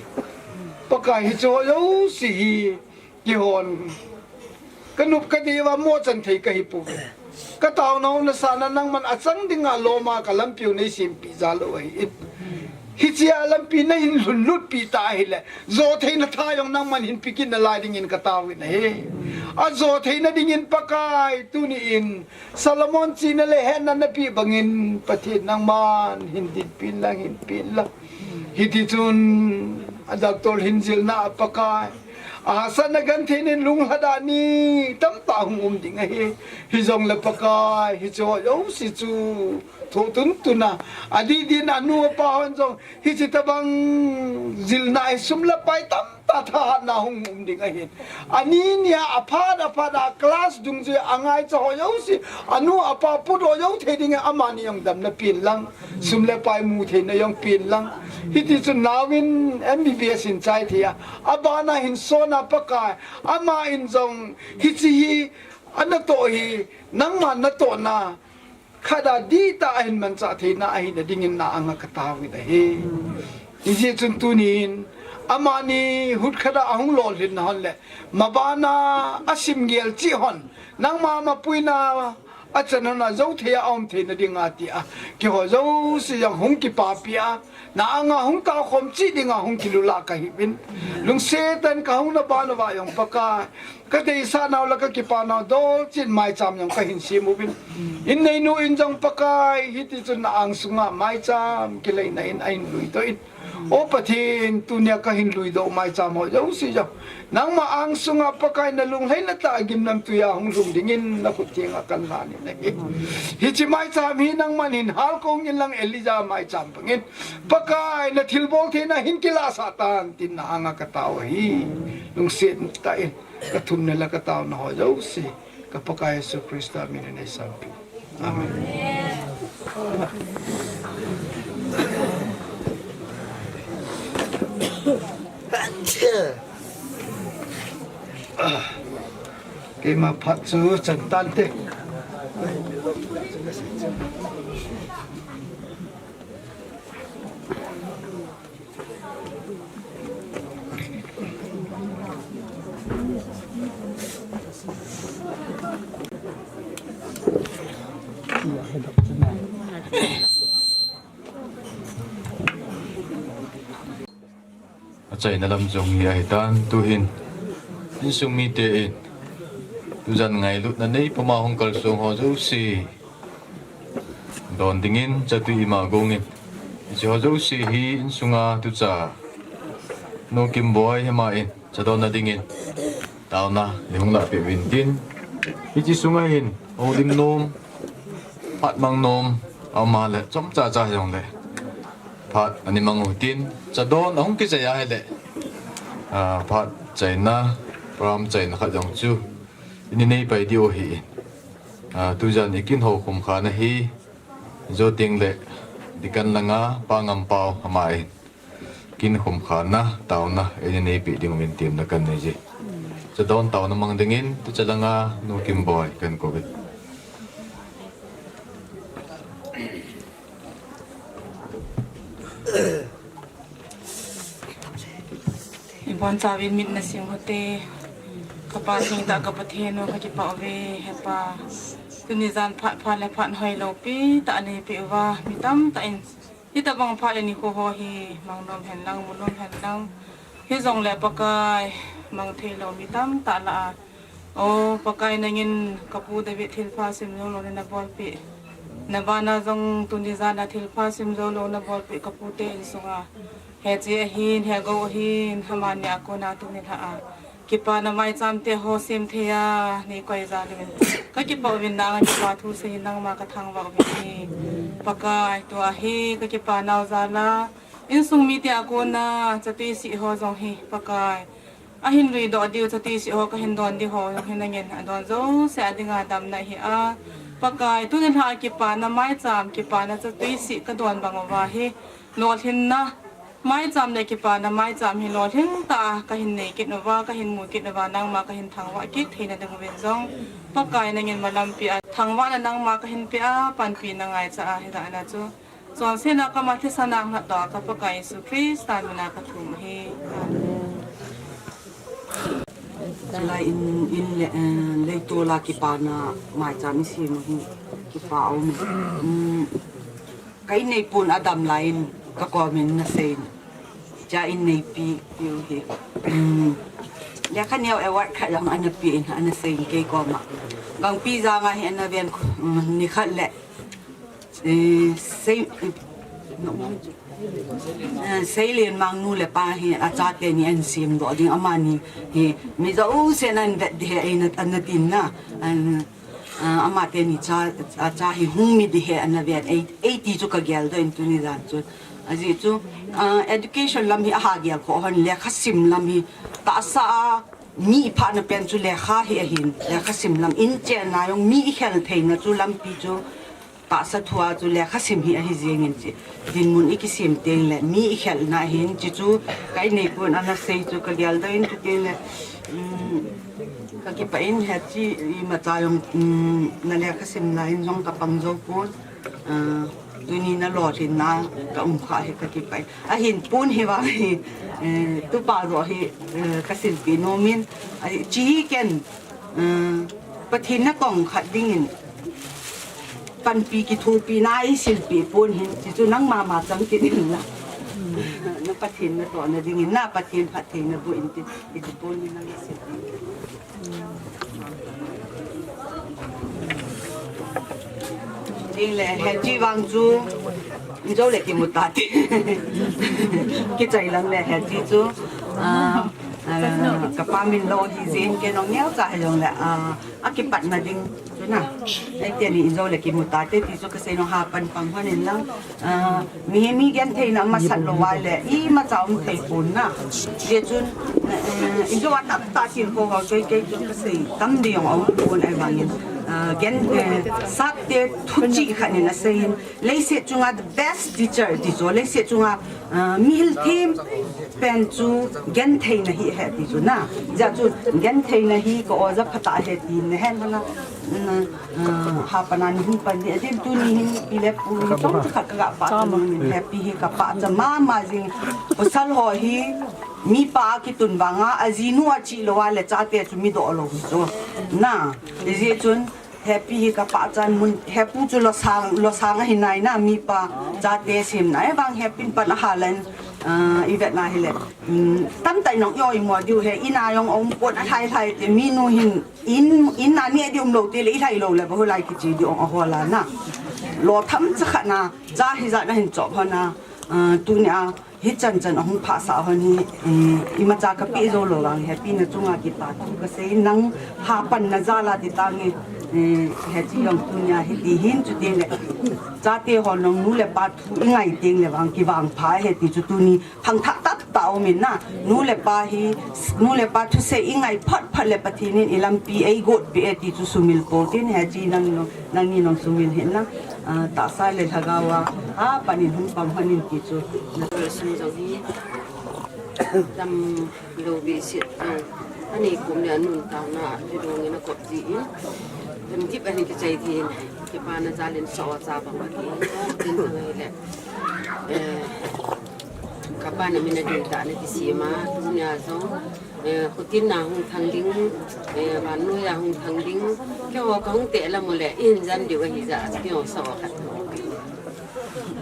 Pakai, hiche ho jouse hi keihon kanop kadei uva mochan thei kahipouve. Kataonau nasatna nangman achang dinga loma kalampiu neisempeh jal u ahin, hichea lampi nahin lhunlutpeh tah ahile, jotheina tha jong nangman hinpe kit nalai dingin kataovin ahi. Ajotheina dingin Pakai, tuni in Solomon chihna le hetna napeh bangin Pathen nangman hin dinpeh inlang, hinpeh inlang. Hitichun a doctor hin jilna a Pakai, ahahsatna genthei nin lunglhada ni tamtah hung um ding ahi. Hijongle Pakai, hiche ho jouse chu thoh tuntun a, adih din anu apa hon jong hiche tobang jilna hi sum le pai tamtah thahatna hung um ding ahin, ani nia aphat aphat a class dungjui a angaicha ho jouse, anu apa put ho jou thei dingin amani jong damna pen lang, sum le pai mu theina jong pen lang. Hitichun naovin M.B.B.S in chai thei a, abana hin sona Pakai, ama in jong hiche hi anatoh hi nangma natohna khat a dihtah ahin manchah theina ahina dingin na anga kataovin ahi. Hijeh chun tunin amani hutkhat a ahung lolhinna hon le mabana asimgel cheh hon nangma mapuina achan hon a jou thei a aum theina dinga tia keiho jouse jong hung kipapi a, na anga hung taokhom cheh dinga hung kilulah kahiuvin, lungset tah in kahung na ban uva jong Pakai, kadeisah nau le kakipa nau dol cheh in maicham jong kahin sem uvin, in neinu in jong Pakai, hitichun na angsunga maicham kileina in ahin luidoh in, O Pathen, tunia kahin luidoh maicham ho jouse jong nangma angsunga Pakai nalunglhaina tah a gimnamtui a hung lhung dingin nakhut thenga kahin lhanin ahi. Hiche maicham hi nangman hin halkong inlang Elijah maicham bangin Pakai, nathilbol theina hin kilahsah tan tin na anga katao ahi. Lungset tah in kathumna le kataona ho jouse ka Pakai Jesu Christa min in eisanpeh. Amen. Keima phat chu chan tante. Achaina lam jong hi ahitan, tuhin insung mite in Tujan ngailutna nei puma hung kalsong ho jouse don dingin, chatu ima gongin, hiche ho jouse hi insunga tucha Nu Kimboi hima in chadonna dingin taona nei hung lahpeh uvin tin, hiche sunga hin houlim nom, phat mang nom aum a le chomcha cha hijongle phat ani mang u tin, chadon ahung kichai a hile, ah, phat chaina, program chaina khat jong chu ini nei pai diu ahi. Ah, tujan i kin ho khum khana hi, jou teng le Deacon langa Pa Ngampao ama in kin khum khana taona ini neipeh ding uvin temna kanei e. Chadon taona mang dingin tucha langa Nu Kimboi kakou e. Ibon chauvin mit nasing u hite. Ka Pa thengtah ka Pathen u, ka kipah uve, He Pa. Tuni jan phat pha le phat hoilou pi tah neipeh uva, mi tamtah in hitabang phat le nikho ho hi mang nom hen lang, mu nom hen lang, hijongle Pakai, mang theilou mi tamtah lah a, O Pakai, nangin ka pu David thilpha sim jou louna nabolpeh, na bana jong tuni jan a thilpha sim jou louna nabolpeh ka pute insunga, Heche ahin, Hegou ahin, amani a kona tuni lha a kipana maicham te ho sem thei a neikoi jal uvin, ka kipah uvin, nanga kipa thu seiyin nangma ka thangvah uvin ahi. Pakai, tua hi ka kipa nau jal a, insung mite a kona chatuisih ho jong hi, Pakai, ahin luidoh diu, chatuisih ho kahin don diu ho jong hi, nangin adon jouse a dinga damna ahi a, Pakai, tuni lha a kipana maicham, kipana chatuisih ka don bang uva hi, lolhinna maicham le kipana maicham hi lolhing tah a kahin nei kit uva, kahin mu kit uva, nangma kahin thangvah kit theina ding uvin jong, Pakai, nangin malam peh a, thangvahna nangma kahin peh a, panpina ngaicha a, hijeh a chu chonsetna kama thisan a lhatdoh a ka Pakai Jesu Christa mina ka thum ahi. Amen. Chulai in, in le, eh, leitol a kipana maicham i sem u hi kipa aum e. Um, ka in neipon adam lai in ka komin ana seiyin, cha in neipi piu hi, um, lekha neo award khat jong ana pe in, ana seiyin kei koma. Gangpijang a hi ana ven, um, nikhat le, eh, sei, eh, no, eh, Seilen mang nu le pa hi achate ni ahin semdoh ding, amani hi mi jousen ahin vet ding ahi, ana, ana tin na, an, ah, amate ni cha, acha hi hung mit ding ahi, ana ven, ei, eiti chu ka geldoh in tuni jan chu. Ajeh chu, ah, education lam hi aha gel khoh hon, lekha sim lam hi tahsa a mi i phatna pen chu lekha hi ahin, lekha sim lam in chenna jong mi i khel theina chu lampi chu tahsa thua chu lekha sim hi ahi jengin, chi dinmun i kisem teng le mi i khelna ahin, chi chu ka in neipon ana sei chu ka geldoh in, chuteng le, um, ka kipah in, Hechi imacha jong, um, na lekha sim lai in jong ka pang jou pon. Ah, tuni na lolhinna ka um kha hi ka kipah in. Ahin pon hi vang hi, eh, tupa joh hi, eh, ka silpeh nom in, ahi, chi hi ken, eh, Pathen na tong khat dingin panpi kithopina i silpeh pon hin, chi chu nangma ma chang kit in la. Na Pathen natohna dingin, na Pathen phattheina boh in tin, i ti pon hin nang silpeh. Ding le, Hechi vang chu, in jou le kimu tate. Kichai lang le, Hechi chu, ah, ah, ka pa min lo hi jin, kei nong neo cha hi jong le, ah, akipatna ding chu na. Eite ni in jou le kimu tate, ti chu ka sei nong, hapan pang hon in lang. Ah, mi hi mi gentheina masat lou a le, imacha um thei pon na. Hijeh chun, eh, in jou a tamtah thil ho ho, kei, kei chu ka sei tam ding jong aum pon ahivangin. Ah, gen, eh, Sapte thuchih khat in asei in, leiset chunga the best teacher ti chu, leiset chunga, ah, mi hilthem pen chu gentheina hi ahi ti chu na. Hijeh chun gentheina hi ka oja phatah ahi ti na hen na. Na, ah, hapan a ni hung pan ni, atin tuni hin pi le pu ni chomcha khat ka ga pah cha nom in, Happy hi ka pah cha mama jing. Pasal ho hi mipa kitun vanga, ajinu achih lou a le chate chu mi doh lou hi chu. Na, hijeh chun Happy hi ka pah chan mun, Happy chu losang, losang ahi nai na, mipa chate semna. Ahivang Happy in pan aha len, Ah, i vet na hile, um, tamtah in ong i oimo diu he, in a ong ong pon a lhai lhai te, mi nu hin, in, in a ni a di um lou te le, i lhai lou le, ba ho lai kichi di ong a ho la na. Lo tham cha khat na, cha hi ja na hin chop ho na, ah, tu ni a, hi chan chan a hung pha sa ho ni, eh, i ma cha ka pi zo lo lang he, pi na chunga kipa thu ka sei, nang ha pan na ja la ti ta nge, eh, he chi yong tu ni a hi ti hin chu ti le, cha te ho nong nu le pa thu i ngai teng le vang ki vang pha he ti chu tu ni, Phang thah tah tah um in na, nu le pa hi, nu le pa thusei i ngai phat phat le Pathen in i lampi ei got pi e ti chu sumil po tin he chi nang no, nang ni nong sumil hin na, ah, tahsa le lhagao a, a pan in hung pang hon in ti chu. Sum jong hi, tam lo bi sit jong, ani kum le anun tau na, ti dong in a kop ji in, tam kip ani ki chai thin, ki pa na jalin so cha bang a ki, tin jong hi le, eh, Ka pa na min a ding ta na kisima, tunia jong, eh, khutin na hung thang ding, eh, vannoi a hung thang ding, keiho ka hung teh lam u le, in jan diu ahi ja, keiho sa o khat.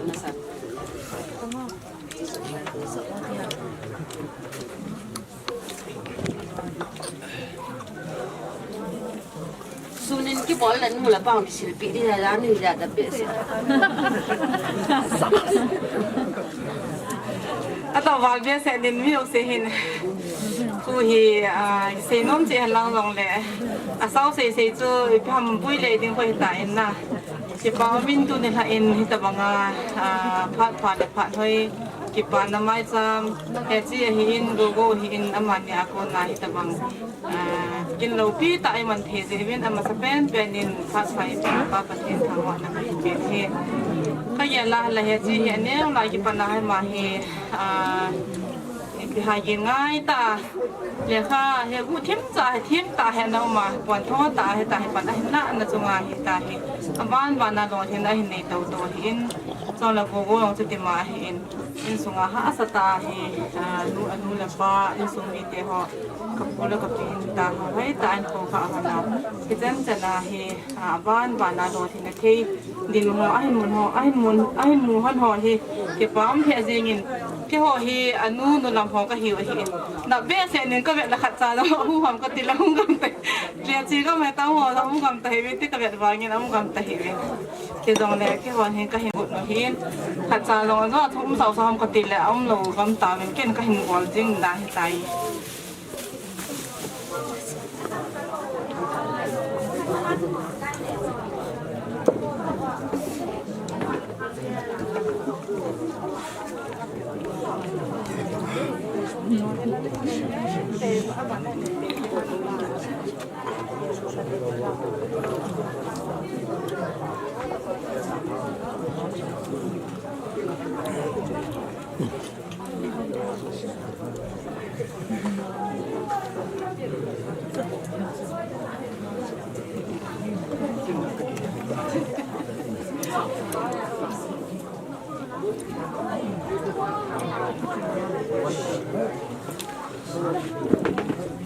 Na sa. Sunin kibol le nu le pa hung kisilpi di la ni ja da pe se. Atoh val bia se nin mi ok se hin. Khu hi, ah, sei nom che lang long le. A sao sei sei chu ipi ham pui le ding ko hi ta in na. Kipa min tu ni la in hi ta banga, ah, phat phat le phat hoi. Kipa na mai cham. He chi hi in go go hi in amani a ko na hi ta bang. Ah, kin loupi tah a i man thei jeh uvin, amasa pen pen in phat sai pen pa Pathen thangvahna ka hin pe hi. Ka gel a la he chi hi aneo lai kipat na hi ma hi, ah, ipi ham gin ngai tah a, lekha he gu thim cha he thim tah he na um a, pon tho tah he tah he pan a hin na na chunga hi ta hi. Aban ban a lolhin a hin nei to to hi in, chon la go go long chu ti ma hi in, in sunga hahsa tah a hi, ah, nu, anu le pa, in sung mite ho. Ka pu le ka pi in ta ho, hoi ta in ko ka hon a. Kichan chan a hi, a, ban ban a lolhin a thei. Din ho, ahin mun ho, ahin mun, ahin mu hon ho hi. Kipa um thei jing in. Keiho hi, anu, nu lam ho ka hiu ahi in. Na be se nin ka vet la khat cha la hung ham ka ti la hung gam ta. Lia chi ka me ta ho la hung gam ta hi ve ti ka vet vang in hung gam ta hi ve. Kei jong le, keiho hi ka hin gut no hin. Khat cha jong jo thum sao sao ham ka ti le, um lo gam ta ven ken ka hin bol jing da hi tai.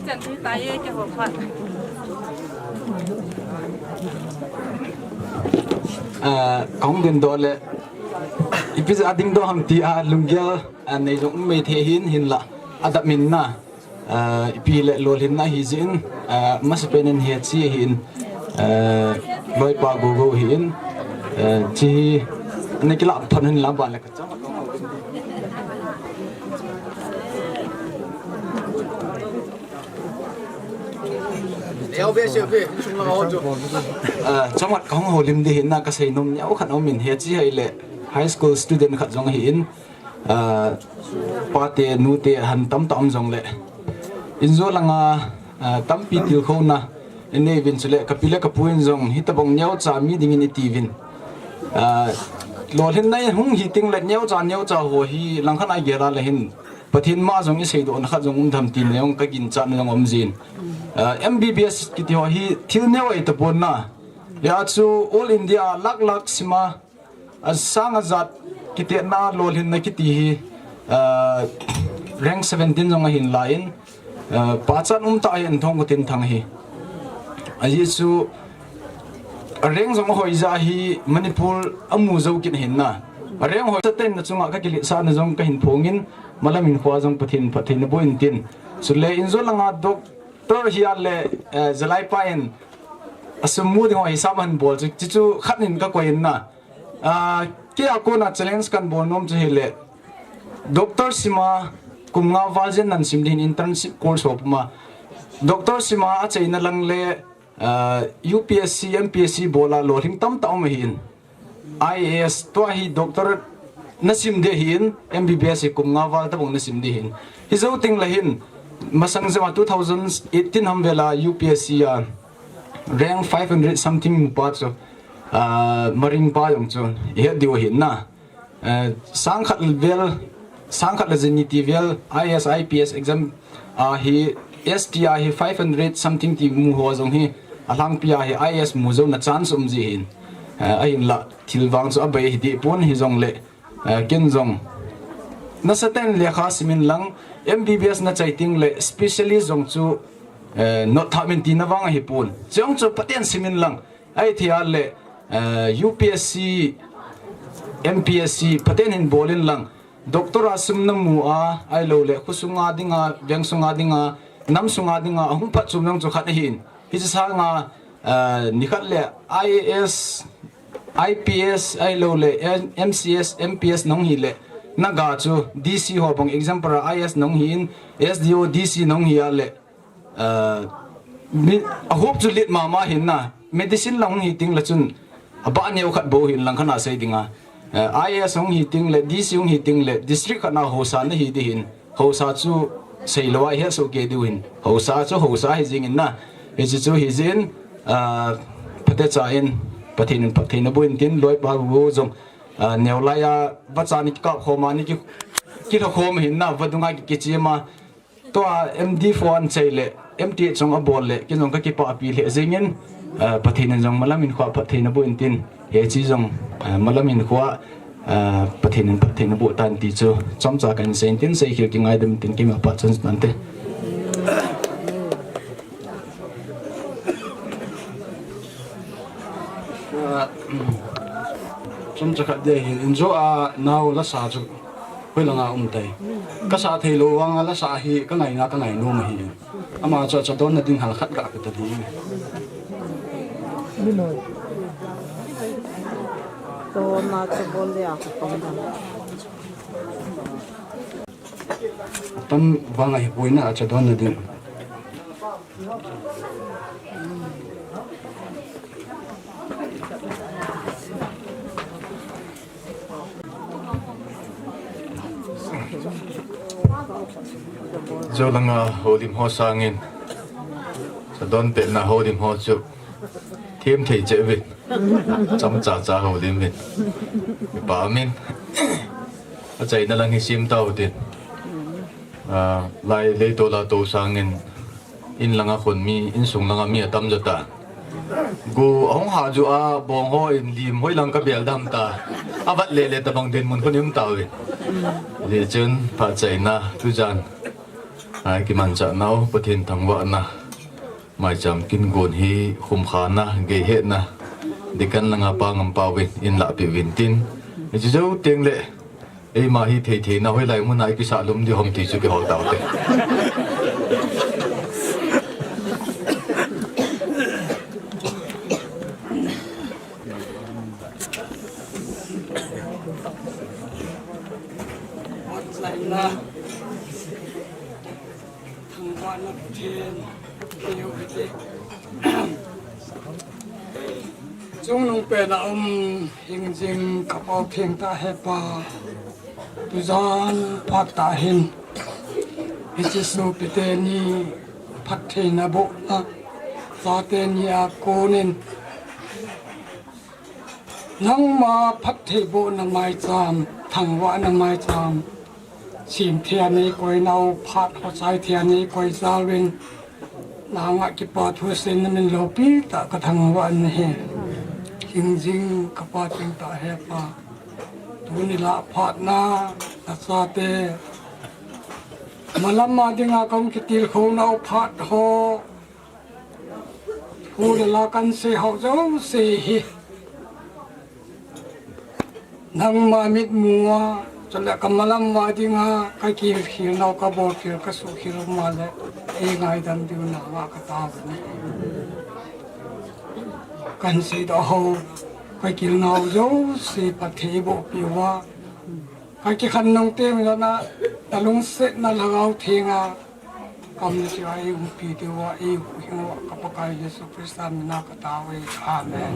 Chan thi ta ye keiho phat. Ah, kong din do le. Ipi ja ding do ham ti a lunggel, ah, nei jong um mai thei hin hin la. Adap min na. Ah, ipi le lolhin na hi jeh in, ah, masa pen in hi chi hin, ah, loi pa go go hi in, ah, chi hi, ne kila thon hin la ban le. Ah, chomkhat ka hung houlim di hin na ka sei nom neo khat um in hi chi hi le high school student khat jong hi in, ah, pa te, nu te, han tam tam jong le. In jo langa, ah, tampi tilkhouna. Inei vin chule, ka pi le ka pu in jong, hi tabang neo cha mi ding in i ti vin. Ah, lolhin na in hung hi ting le neo cha, neo cha ho hi langkhat a i gel a le hin. Pathen ma jong i seidoh na khat jong um tham ti na jong ka ginchat na jong um jin. Ah, M B B S kiti ho hi thil neo a i ta pon na. Le a chu All India lak lak sima A sang a jat kiti na lolhin na kiti hi, ah, rank seventeen jong ahin la in, ah, pachat um ta a hin thong kutin thang hi. Ahi chu a rank jong hoi ja hi Manipur a mu jo kin hin na. Reng hoi sa ten na chunga ka kilisah na jong ka hin phongin, malam in khua jong Pathen phatthei na boh in tin. Chule injo langa doctor hi a le, eh, Jalaipa in a sum mu ding ho hisap a hin bol chu, chu, chu khat in ka koi in na. Ah, kei a kona challenge kan bol nom chu hi le. Doctor sima kum nga val jen nan sim din internship course ho puma. Doctor sima a cheina lang le, ah, U P S C, M P S C bola lolhing tamtah um ahin. I A S tua hi doctor na sim de hin, M B B S hi kum nga val tabang na sim de hin. Hi zo ting la hin, masang zema two thousand eighteen ham vela U P S C a rank five hundred something mu pa chu, ah, maring pa jong chu, i het diu hin na. Eh, sang khat vel, sang khat le jeni ti vel, I A S, I P S exam, ah, hi, S T a hi five hundred something ti mu ho jong hi, a lhangpi a hi I A S mu jou na chance um ji hin. Eh, ahin la, thil vang chu a bei hi di pon hi jong le, eh, ken jong. Na sa ten lekha simin lang, M B B S na chai ting le, specialist jong chu, eh, not tha min ti na vang a hi pon. Jong chu paten simin lang, Ai thia le, eh, U P S C, M P S C, paten hin bolin lang. Doctor a sum na mu a, ai lo le, khusunga dinga, veng sunga dinga, nam sunga dinga, ahung phat chum nang chu khat ahin. Hi chu sanga, eh, ni khat le, I A S, I P S, ai lo le, M C S, M P S nong hi le, na ga chu, D C ho bang example a, I A S nong hi in, S D O, D C nong hi a le, Ah, mi, a hop chu lit mama hin na, medicine lang hi ting le chun, a ba neo khat bo hin lang khana sei dinga. Ah, I A S hung hi ting le, D C hung hi ting le, district khat na hosa na hi di hin, hosa chu sei lo a he so ke diu hin, hosa chu hosa hi jing in na, hi chu chu hi jin, ah, pate cha in, Pathen in, Pathen a bu in tin, loi pa bu jong, ah, neo lai a, va cha ni ki kap khom a ni ki, ki kha khom hin na, va dunga ki, ki chi ma, Tua M D four an chai le, M T H jong a bol le, ken jong ka kipah pi le jingin, ah, Pathen in jong malam in khua phatthei na bu in tin, he chi jong, ah, malam in khua, ah, Pathen in phatthei na bu tan ti chu, chomcha kan sei in tin, sei khel ki ngai dam tin, ki ma pa chun tan te. Ah, chomcha khat de hin, in jo a nau la sa chu. Hoi langa um tai. Ka sa thei lo vang a la sa hi ka ngai na ka ngai nom ahi. Ama chu cha don na ding hal khat ga ka ta di. Don na cha bol le a ka tong da. Tam vang a hi poi na cha don na ding. Jolanga holim ho sangin, sadon pet na holim ho chu thim thei che vin, cham cha cha holim vin. Pa min, a chaina lang hi sim tau tin. Ah, lai lei to la to sangin, In langa khun mi, insung langa mi atam jo ta. Gu ahung ha ju a, bong ho in lim hoi lang ka bel dam ta. Avat le le tabang din mun khun im ta ve. Ji chun pha chaina, tujan. Ai kiman cha nau, Pathen thangvahna. Maicham kin gun hi khum khana, gei hetna. Dikan langa pa ngam pa vin, in la pi vin tin. Ji jo teng le. Eima hi thei thei na hoi lai mun a i kisa lum di hom ti chu kihol tau te. Thangvahna Pathen, keu hite. Chungnung pen a um, hingjing ka Pau thengtah hepa, tujan phat tah hin, hiche sopite ni phattheina bohna, chate ni a konin, nangma phatthei bohna maicham, thangvahna maicham, Sim thei a nei koi nau phat ho chai thei a nei koi jal vin. Nanga kipa thu seiyin na min loupi tah ka thangvah in ahi. Hingjing ka Pa thengtah hepa. Tuni lah phat na, nachate. Malam a dinga kahung kitilkhou nau phat ho. Hu le la kan sei ho jouse hi. Nangma mitmu a, chule kamalam uva dinga, kakilkhel nau, kabolkhel, kasuhkhel uma le, eingaidam diu nanga kataove. Kahin seidoh ho, kakilnau jouse Pathen eiboh peh uva, kakikhen nung teng lana, nalungsetna Lhagao Thenga, kamna chea eiumpi diuva, eihuhhing uva, ka Pakai Jesu Christa mina kataove. Amen.